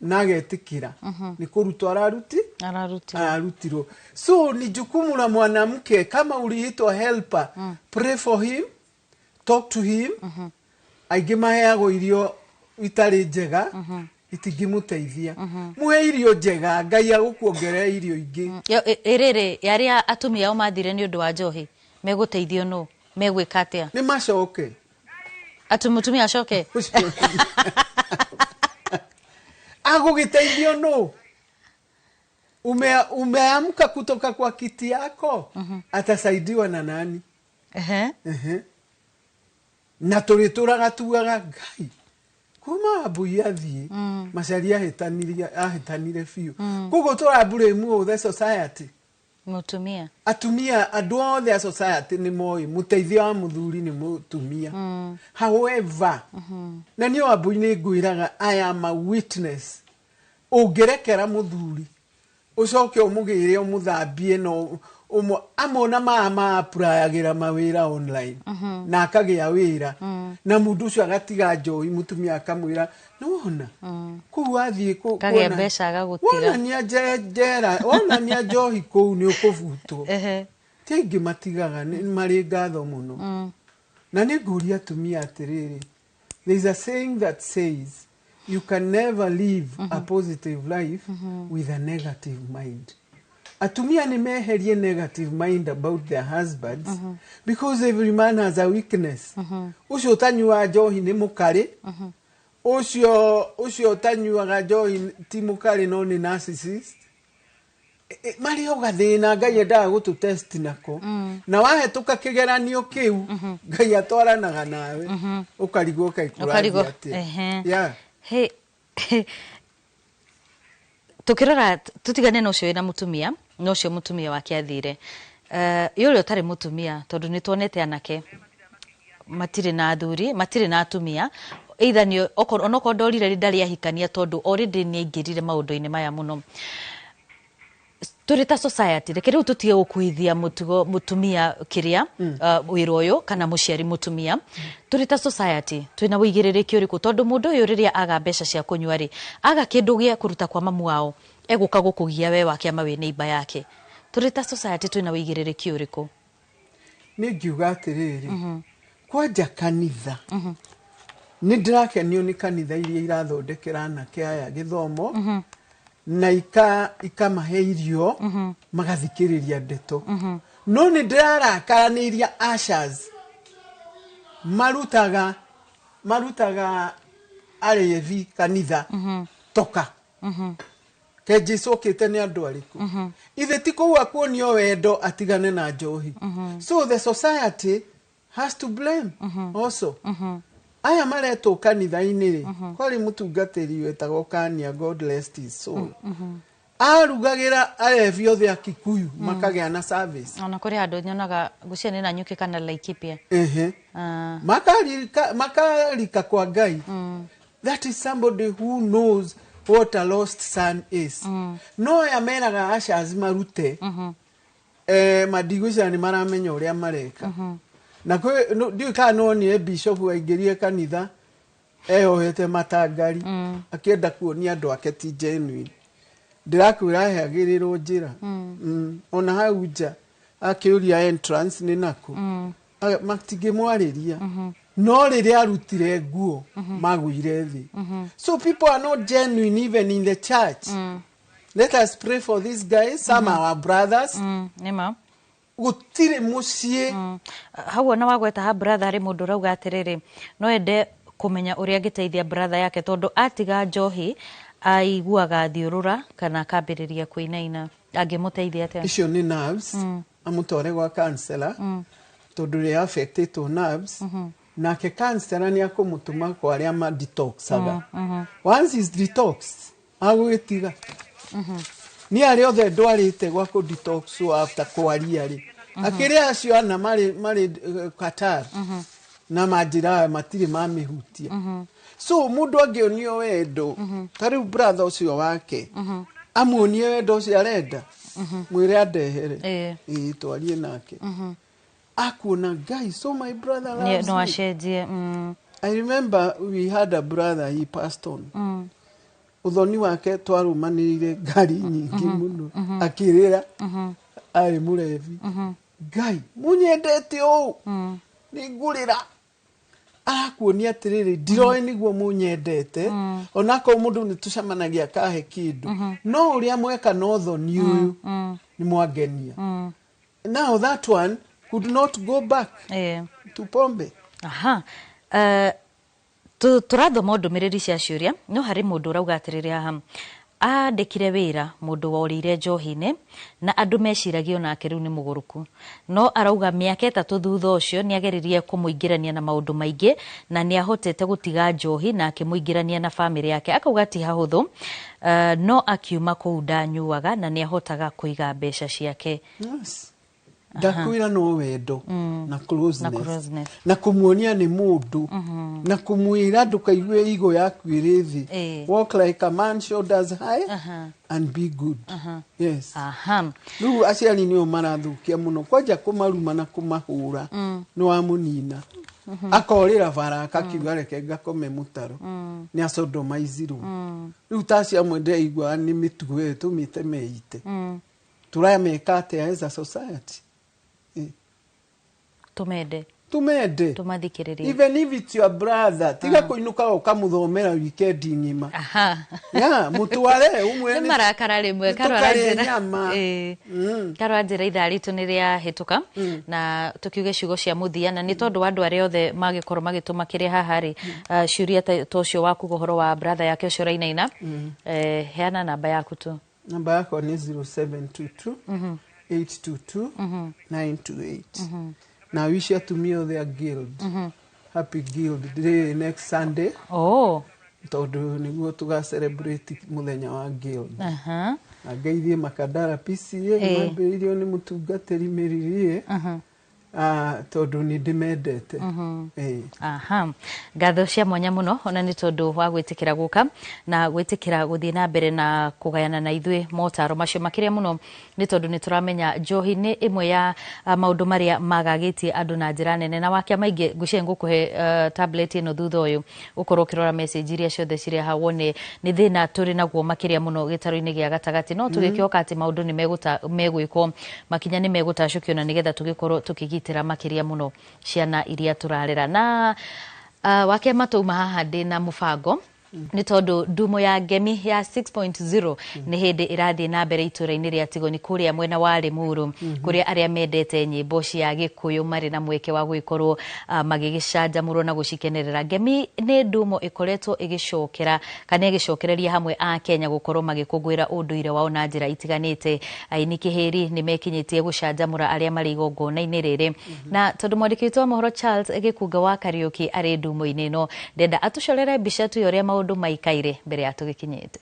na agetĩkĩra nĩ kũrutwo ararutirwo. So ni jukumu la mwanamke, kama uliitwa helper, pray for him, talk to him. Aingĩ maheagwo irio itarĩ njega, itingĩmũteithia. Muhe irio njega, Ngai agũkuongerera irio ingĩ. Ĩrĩrĩ arĩa atumia ao mathire nĩ ũndũ wa njohi megũteithio nũ, megwĩka atĩa? Nĩ macoke. Ati mũtumia acoke? Agũgĩteithio nũ? Umeamka kutoka kwa kiti yako, atasaidiwa na nani? Na tũrĩtũraga tugaga Ngai kuma Wambui athiĩ, Macharia ahĩtanire biũ. Koguo tũrablame the society. Mũtumia. Atumia, andũ othe a society nĩ moĩ mũteithia wa mũthuri nĩ mũtumia. However, na niĩ Wambui nĩ ngwĩraga, I am a witness. Ũngĩrekera mũthuri ũcoke ũmũgĩre ũmũthambie no amona ma applyagĩra mawĩra online na akagĩa wĩra, na mũndũ ũcio agatiga njohi, mũtumia akamwĩra nĩwona kũu wathiĩ kagĩa mbeca agagũtiga, wonania njera, wonania njohi kũu nĩ ũkũbutwo. Ti aingĩ matigaga, nĩ marĩ ngatho mũno. Na nĩ ngũria atumia atĩrĩrĩ, there is a saying that says you can never live a positive life with a negative mind. Atumia nĩ meherie negative mind about their husbands, because every man has a weakness. Ũcio ũtanyuaga njohi nĩ mũkarĩ, ũcio ũtanyuaga njohi ti mũkarĩ no nĩ narcissist. Marĩ o gathĩna Ngai endaga gũtũ test nako. Na wahetũka kĩgeranio kĩu, Ngai atwaranaga nawe, ũkarigwo kaĩ kũrathiĩ atĩa. Yeah. Hey, tukirora tutigane na ũcio wĩna mũtumia na ũcio mũtumia wake athire, ũrĩa ũtarĩ mũtumia, tondũ nĩ tuonete anake matirĩ na athuri, matirĩ na atumia, either nĩ onokorwo ndorire ndarĩ ahikania tondũ already nĩ aingĩrire maũndũ-inĩ maya mũno. Tũrĩ ta society, reke rĩu tũtige gũkuithia mũtugo mũtumia kĩrĩa wĩra ũyũ kana mũciari mũtumia. Tũrĩ ta society twĩna ũigĩrĩrĩki ũrĩkũ? Tondũ mũndũ ũyũ rĩrĩa aga mbeca cia kũnyua rĩ, aga kĩndũ gĩa kũruta kwa mamu wao, egũka gũkũgia we wa kĩama wĩ neighbor yake. Tũrĩ ta society twĩna ũigĩrĩrĩki ũrĩkũ? Nĩ ngiuga atĩrĩrĩ, kwanja kanitha nĩ ndĩrakenio nĩ kanitha iria irathondekera anake aya gĩthomo na ikamahe irio magathikĩrĩria ndeto. No nĩ ndĩrarakara nĩ iria ushers marutaga arevi kanitha toka ke Jesu okĩte nĩ andũ arĩkũ? Ithe ti kũu akuonio wendo atigane na njohi. So the society has to blame also. Aya maretwo kanitha-inĩ rĩ, kwarĩ mũtungatĩri wetagwo Kania, God rest his soul. Arugagĩra arevi othe a Kikuyu makagĩa na service. Ona kũrĩ handũ nyonaga ngwĩciria nĩ Nanyuki kana Laikipia. Makarika kwa Ngai. That is somebody who knows what a lost son is. No aya meraga ushers marute, madigwĩciria nĩ maramenya ũrĩa mareka. Na ndiũĩ kana nonire bishop aingĩrire kanitha eyohete matangari akĩenda kuonia andũ ake ti genuine. Ndĩrakwĩra aheagĩrĩrwo njĩra. Ona hau nja akĩũria entrance nĩ nakũ, matingĩmwarĩria. No rĩrĩa arutire nguo magũire thĩ. So people are not genuine even in the church. Let us pray for these guys, some are our brothers. Nĩma. Gũtirĩ mũciĩ. Hau ona wagweta ha brother, rĩ mũndũ ũrauga atĩrĩrĩ, no ende kũmenya ũrĩa angĩteithia brother yake tondũ atiga njohi aiguaga thiũrũra kana akambĩrĩria kũinaina, angĩmũteithia atĩa? Icio nĩ nerves. Amũtware gwa counselor tondũ rĩ affected nerves. Nake counselor nĩ akũmũtũma kwa arĩa ma detoxaga. Once is detoxed, agũgĩtiga. Niĩ arĩa othe ndwarĩte gwa kũ detox after kwaria rĩ, akĩrĩ acio ana marĩ Qatar na manjĩraga matirĩ mamĩhutia. So mũndũ angĩonio wendo, ta rĩu brother ũcio wake, amuonie wendo ũcio arenda, mwĩre andehere, ĩĩ, twarie nake, akuona Ngai, so my brother loves no me. Acenjie. I remember we had a brother, he passed on. Ũthoni wake twarũmanĩrĩire ngari nyingĩ mũno, akĩrĩra, arĩ mũrebi. Ngai mũnyendete ũũ, nĩ ngũrĩra. Arakuonia atĩrĩrĩ, ndiroĩ nĩguo mũnyendete, onakorwo mũndũ nĩ tũcemanagia akahe kĩndũ, no ũrĩa mweka na ũthoni ũyũ nĩ mwangenia. Now that one could not go back to pombe. Aha. Tũrathoma ndũmĩrĩri cia ciũria, no harĩ mũndũ ũrauga atĩrĩrĩ haha, andĩkire wĩra mũndũ worĩire njohi-inĩ na andũ meciragia onake rĩu nĩ mũgũrũku, no arauga mĩaka 3 thutha ũcio nĩ ageririe kũmũingĩrania na maũndũ maingĩ na nĩ ahotete gũtiga njohi na akĩmũingĩrania na bamĩrĩ yake. Akauga ti hahũthũ, no akiuma kũu ndanyuaga na nĩ ahotaga kũiga mbeca ciake. Yes. Ndakwĩra no wendo na Na closeness, closeness. Na kũmuonia nĩ mũndũ, na kũmwĩra ndũkaigue igo yaku ĩrĩ thĩ. Walk like a man, shoulders high, and be good. Yes. Rĩu aciari nĩo marathũkia mũno, kwanja kũmaruma na kũmahũra, nĩ wamũnina, akorĩra bara, akakiuga reke ngakome mũtaro, nĩ asodomaizirwo. Rĩu ta acio amwe ndĩraigua nĩ mĩtugo ĩyo ĩtũmĩte meite. Tũrameka atĩa as a society? Tumende. Tumende. Tumathikĩrĩrie. Even if it's your brother, tiga kũinũka ũkamũthomera weekend ng'ima. Ya mũtware ũmwĩre nĩ marakara rĩmwe. Nĩ Karo tũkarĩe aranjĩra nyama. Ĩĩ. Karo anjĩra ithaa ritũ nĩ rĩahĩtũka na tũkiuge ciugo cia mũthia, na nĩ tondũ wa andũ arĩa othe magĩkorwo magĩtũma kĩrĩa haha rĩ, ciũria ta ũcio waku ũhoro wa brother yake ũcio ũrainaina, heana namba yaku tu. Namba yakwa nĩ 0722 822 928. Na wish atumia othe a guild happy Guild Day next Sunday. Oh. Tondũ nĩguo tũga celebrate mũthenya wa guild. Na ngeithie Makadara PCA, mambĩrĩirio nĩ mũtungatĩri Mĩririe. Tondũ nĩ ndĩmendete. Aha. Ngatho cia mwanya mũno ona nĩ tondũ wa gwĩtĩkĩra gũka na gwĩtĩkĩra gũthiĩ na mbere na kũgayana na ithuĩ motaro macio, makĩria mũno nĩ tondũ nĩ tũramenya njohi nĩ ĩmwe ya maũndũ marĩa magagĩtie andũ na njĩra nene. Na wakia maingĩ ngwĩciria ngũkũhe tablet ĩno thutha ũyũ ũkorwo ũkĩrora message iria ciothe cirĩ haha, wone nĩ thĩna tũrĩ naguo makĩria mũno gĩtarũ-inĩ gĩa gatagatĩ, no tũgĩkĩhoka atĩ maũndũ nĩ megwĩkwo, makinya nĩ megũtacũkio na nĩgetha tũgĩkorwo tũkĩgitĩra makĩria mũno ciana iria tũrarera. Na wakĩama twauma haha ndĩ na mũbango, nĩ tondũ ndumo ya ngemi ya 6.0 nĩ hĩndĩ ĩrathiĩ na mbere itũra-inĩ rĩa Tigoni kũrĩa mwena wa Limuru, kũrĩa arĩa mendete nyĩmbo cia Gĩkũyũ marĩ na mweke wa gũgĩkorwo magĩgĩcanjamũrwo na gũcikenerera. Ngemi nĩ ndumo ĩkoretwo ĩgĩcokera kana ĩgĩcokereria hamwe a Kenya gũkorwo magĩkũngũĩra ũndũire wao na njĩra itiganĩte. Aini kĩhĩri nĩ mekinyĩtie gũcanjamũra arĩa marĩ igongona-inĩ rĩrĩ, na tondũ mwandĩki witũ wa mohoro Charles Gĩkunga wa Kariũki arĩ ndumo-inĩ ĩno, ndenda atũcorere mbica tu ya ũrĩa maũndũ maikaire mbere ya tũgĩkinyĩte.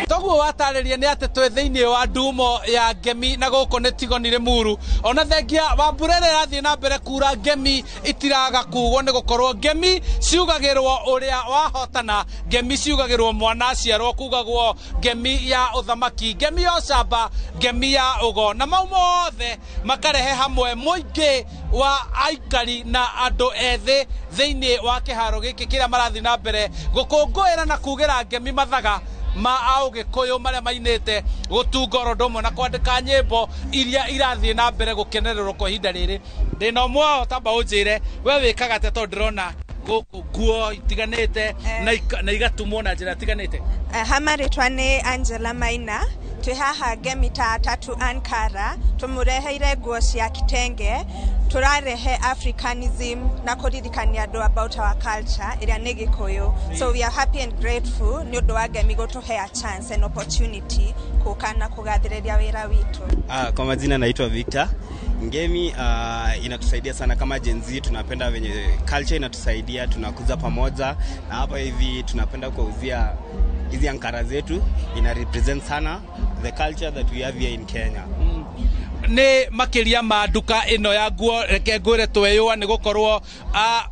Toguo watarĩria nĩ atĩ twĩ thĩinĩ wa ndumo ya ngemi na gũkũ nĩ Tigoni Limuru. Ona thengia wa mbura ĩrĩa ĩrathiĩ na mbere kura, ngemi itiraga kugwo, nĩ gũkorwo ngemi ciugagĩrwo ũrĩa wahotana, ngemi ciugagĩrwo mwana aciarwo, kugagwo ngemi ya ũthamaki, ngemi ya ũcamba, ngemi ya ũgo, na mau mothe makarehe hamwe mũingĩ wa aikari na andũ ethĩ thĩinĩ wa kĩharo gĩkĩ kĩrĩa marathiĩ na mbere gũkũngũĩra na kugĩra ngemi mathaga ma aũgĩkũyũ marĩa mainĩte gũtunga oro ũndũ ũmwe na kwandĩka nyĩmbo iria irathiĩ na mbere gũkenererwo kwa ihinda rĩrĩ. Ndĩna ũmwe wao, tamba ũnjĩre we wĩkaga atĩa, tondũ ndĩrona gũkũ nguo itiganĩte na igatumwo na njĩra itiganĩte. Hama rĩtwa nĩ Angela Maina, twĩ haha ngemi ta Tatu Ankara, tũmũreheire nguo cia kitenge, tũrarehe Africanism na kũririkania andũ about our culture ĩrĩa nĩ Gĩkũyũ. So we are happy and grateful nĩ ũndũ wa ngemi gũtũhe a chance and opportunity kũka na kũgathĩrĩria wĩra witũ. Kwa majina naitwa Victor. Ngemi inatusaidia sana kama Gen Z, tunapenda venye culture inatusaidia, tunakuza pamoja, na hapa hivi tunapenda kuuzia hizi ankara zetu, ina represent sana the culture that we have here in Kenya. Nĩ makĩria ma nduka ĩno ya nguo, reke ngwĩre tweyũa nĩ gũkorwo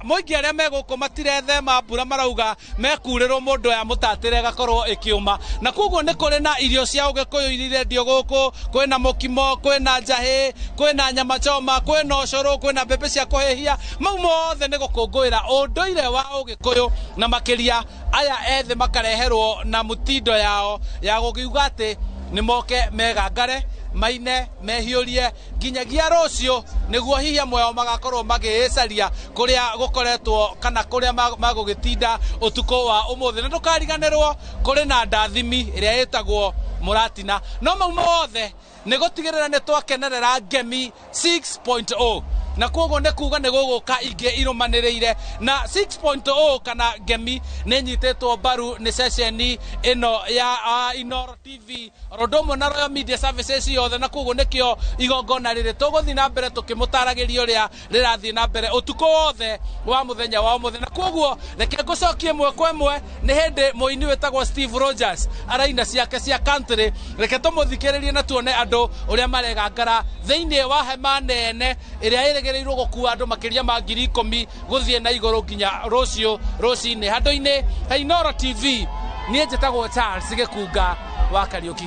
mũingĩ arĩa me gũkũ matirethema mbura, marauga mekurĩrwo mũndũ ya mũtatĩre ĩgakorwo ĩkĩũma, na koguo nĩ kũrĩ na irio cia ũgĩkũyũ iria irendio gũkũ. Kwĩna mũkimo, kwĩna njahĩ, kwĩna nyama choma, kwĩna ũcũrũ, kwĩna mbembe cia kũhĩhia. Mau mothe nĩ gũkũngũĩra ũndũire wa ũgĩkũyũ, na makĩria aya ethĩ makareherwo na mũtindo yao ya gũkiuga atĩ nĩ moke megangare, maine, mehiũrie nginyagia rũciũ, nĩguo hihi amwe ao magakorwo magĩĩcaria kũrĩa gũkoretwo kana kũrĩa magũgĩtinda ũtukũ wa ũmũthĩ. Na ndũkariganĩrwo kũrĩ na ndathimi ĩrĩa ĩtagwo mũratina. No mau mothe nĩ gũtigĩrĩra nĩ twakenerera Ngemi 6.0, na koguo nĩ kuga nĩ gũgũka ingĩ irũmanĩrĩire na 6.0 kana Ngemi nĩ nyitĩtwo mbaru nĩ ceceni ĩno ya Inoro TV oro ũndũ ũmwe na Royal Media Services yothe, na koguo nĩkĩo igongona rĩrĩ tũgũthiĩ na mbere tũkĩmũtaragĩria ũrĩa rĩrathiĩ na mbere ũtukũ wothe wa mũthenya wa ũmũthĩ. Na koguo reke ngũcokie ĩmwe kwa ĩmwe, nĩ hĩndĩ mũini wĩtagwo Steve Rogers araina ciake cia country. Reke tũmũthikĩrĩrie na tuone andũ ũrĩa maregangara thĩinĩ wa hema nene ĩrĩa ĩrĩgĩrĩirwo gũkua andũ makĩria ma 10,000 gũthiĩ na igũrũ nginya rũciũ rũcinĩ. Handũ-inĩ ha Inoro TV, niĩ njĩtagwo Charles Gĩkunga wa Kariũki.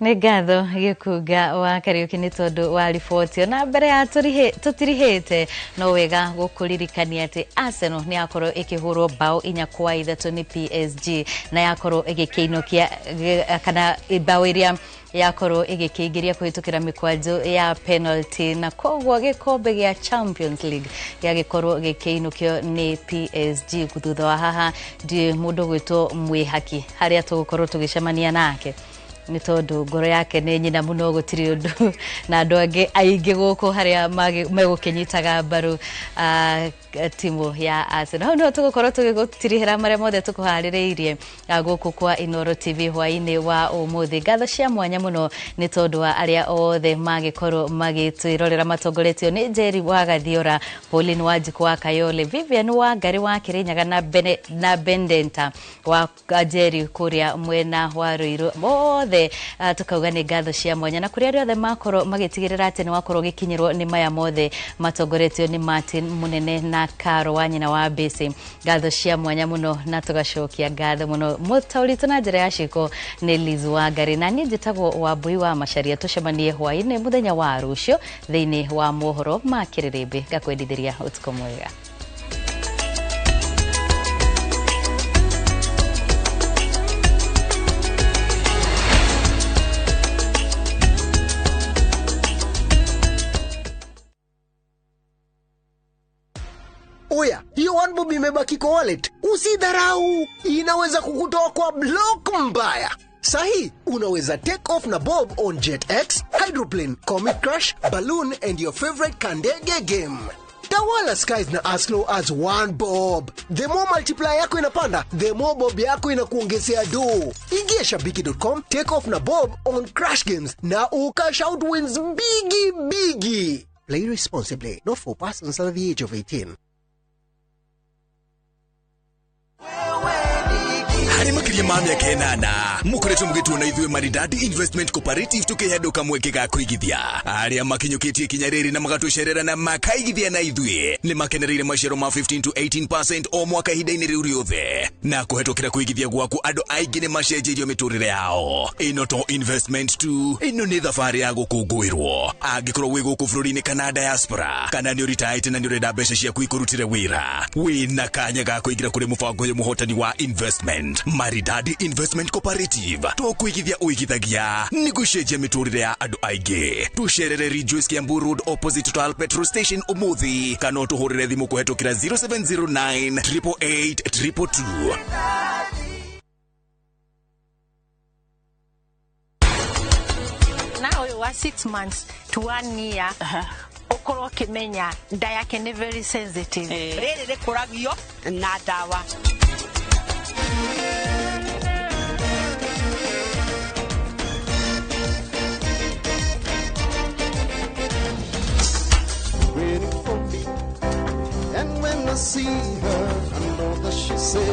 Nĩ ngatho Gĩkunga wa Kariũki nĩ tondũ wa riboti. Na mbere ya tũtirihĩte, no wega gũkũririkania atĩ Arsenal nĩ yakorwo ĩkĩhũrwo bao 4-3 nĩ PSG, na yakorwo ĩgĩkĩinũkia kana bao iria yakorwo ĩgĩkĩingĩria kũhĩtũkĩra mĩkwanjo ya penalty, na koguo gĩkombe gĩa Champions League gĩagĩkorwo gĩkĩinũkio nĩ PSG. Thutha wa haha ndiũĩ mũndũ gwĩtwo Mwĩhaki harĩa tũgũkorwo tũgĩcemania nake, nĩ tondũ ngoro yake nĩ nyina mũno, gũtirĩ ũndũ na andũ angĩ aingĩ gũkũ harĩa megũkĩnyitaga mbaru timu ya Arsenal. Hau nĩho tũgũkorwo tũgĩgũtirihĩra marĩa mothe tũkũharĩrĩirie gũkũ kwa Inoro TV hwaĩ-inĩ wa ũmũthĩ. Ngatho cia mwanya mũno nĩ tondũ wa arĩa othe magĩkorwo magĩtwĩrorera matongoretio nĩ Njeri wa Gathiora, Pauline Wanjikũ wa Kayole, Vivian wa Ngari wa Kĩrĩnyaga na Bendenta wa Njeri kũrĩa mwena wa Ruiru. Mothe tukauga nĩ ngatho cia mwanya, na kũrĩa arĩa othe makorwo magĩtigĩrĩra atĩ nĩ wakorwo ũgĩkinyĩrwo nĩ maya mothe matongoretio nĩ Martin Mũnene na Karo wa nyina wa Mbĩcĩ. Ngatho cia mwanya mũno, na tũgacokia ngatho mũno. Mũtaũritũ na njĩra ya ciĩko nĩ Liz Wangari, na niĩ njĩtagwo Wambui wa Macharia. Tũcemanie hwaĩ-inĩ mũthenya wa rũciũ thĩinĩ wa mohoro ma kĩrĩrĩmbĩ. Ngakwendithĩria ũtukũ mwega. Oya, hiyo one bob imebaki kwa wallet. Usidharau, inaweza kukutoa kwa block mbaya. Sahi, unaweza take off na bob on JetX, Hydroplane, Comet Crash, Balloon and your favorite Kandege game. Tawala skies na as low as 1 bob. The more multiplier yako inapanda, the more bob yako inakuongezea do. Ingia shabiki.com, take off na bob on Crash Games na ukash out wins bigi bigi. Play responsibly, not for persons under the age of 18. Harĩ makĩria ma mĩaka 8 mũkoretwo mũgĩtuona ithuĩ Maridadi Investment Cooperative tũkĩhe kamweke ga kũigithia. Arĩa makinyũkĩtie ikinya rĩrĩ na magatũcerera na makaigithia na ithuĩ nĩ makenereire maciaro ma 15 to 18% o mwaka ihinda-inĩ rĩu rĩothe, na kũhetũkĩra kũigithia gwaku andũ aingĩ nĩ macenjeirio mĩtũrĩre yao. Ĩno to investment tu, ĩno nĩ thabarĩ ya gũkũngũĩrwo. Angĩkorwo wĩ gũkũ bũrũri-inĩ kana diaspora, kana nĩ ũritaĩte na nĩ ũrenda mbeca ciaku ikũrutĩre wĩra, wĩna kanya ga kũingĩra kũrĩ mũbango ũyũ mũhotani wa investment. Maridadi Investment Cooperative, to kuigithia uigithagia ni gucenjia miturire ya andu aingi. Tucerere Rejoice Kiambu Road opposite Total Petrol Station umuthi, kana utuhurire thimu kuhetukira 0709 888 222. Na uyu wa 6 months to 1 year ũkorwo ũkĩmenya nda yake nĩ very sensitive. Rĩrĩ rĩkũragio na ndawa. Waiting for me. And when I see her, I know that she say,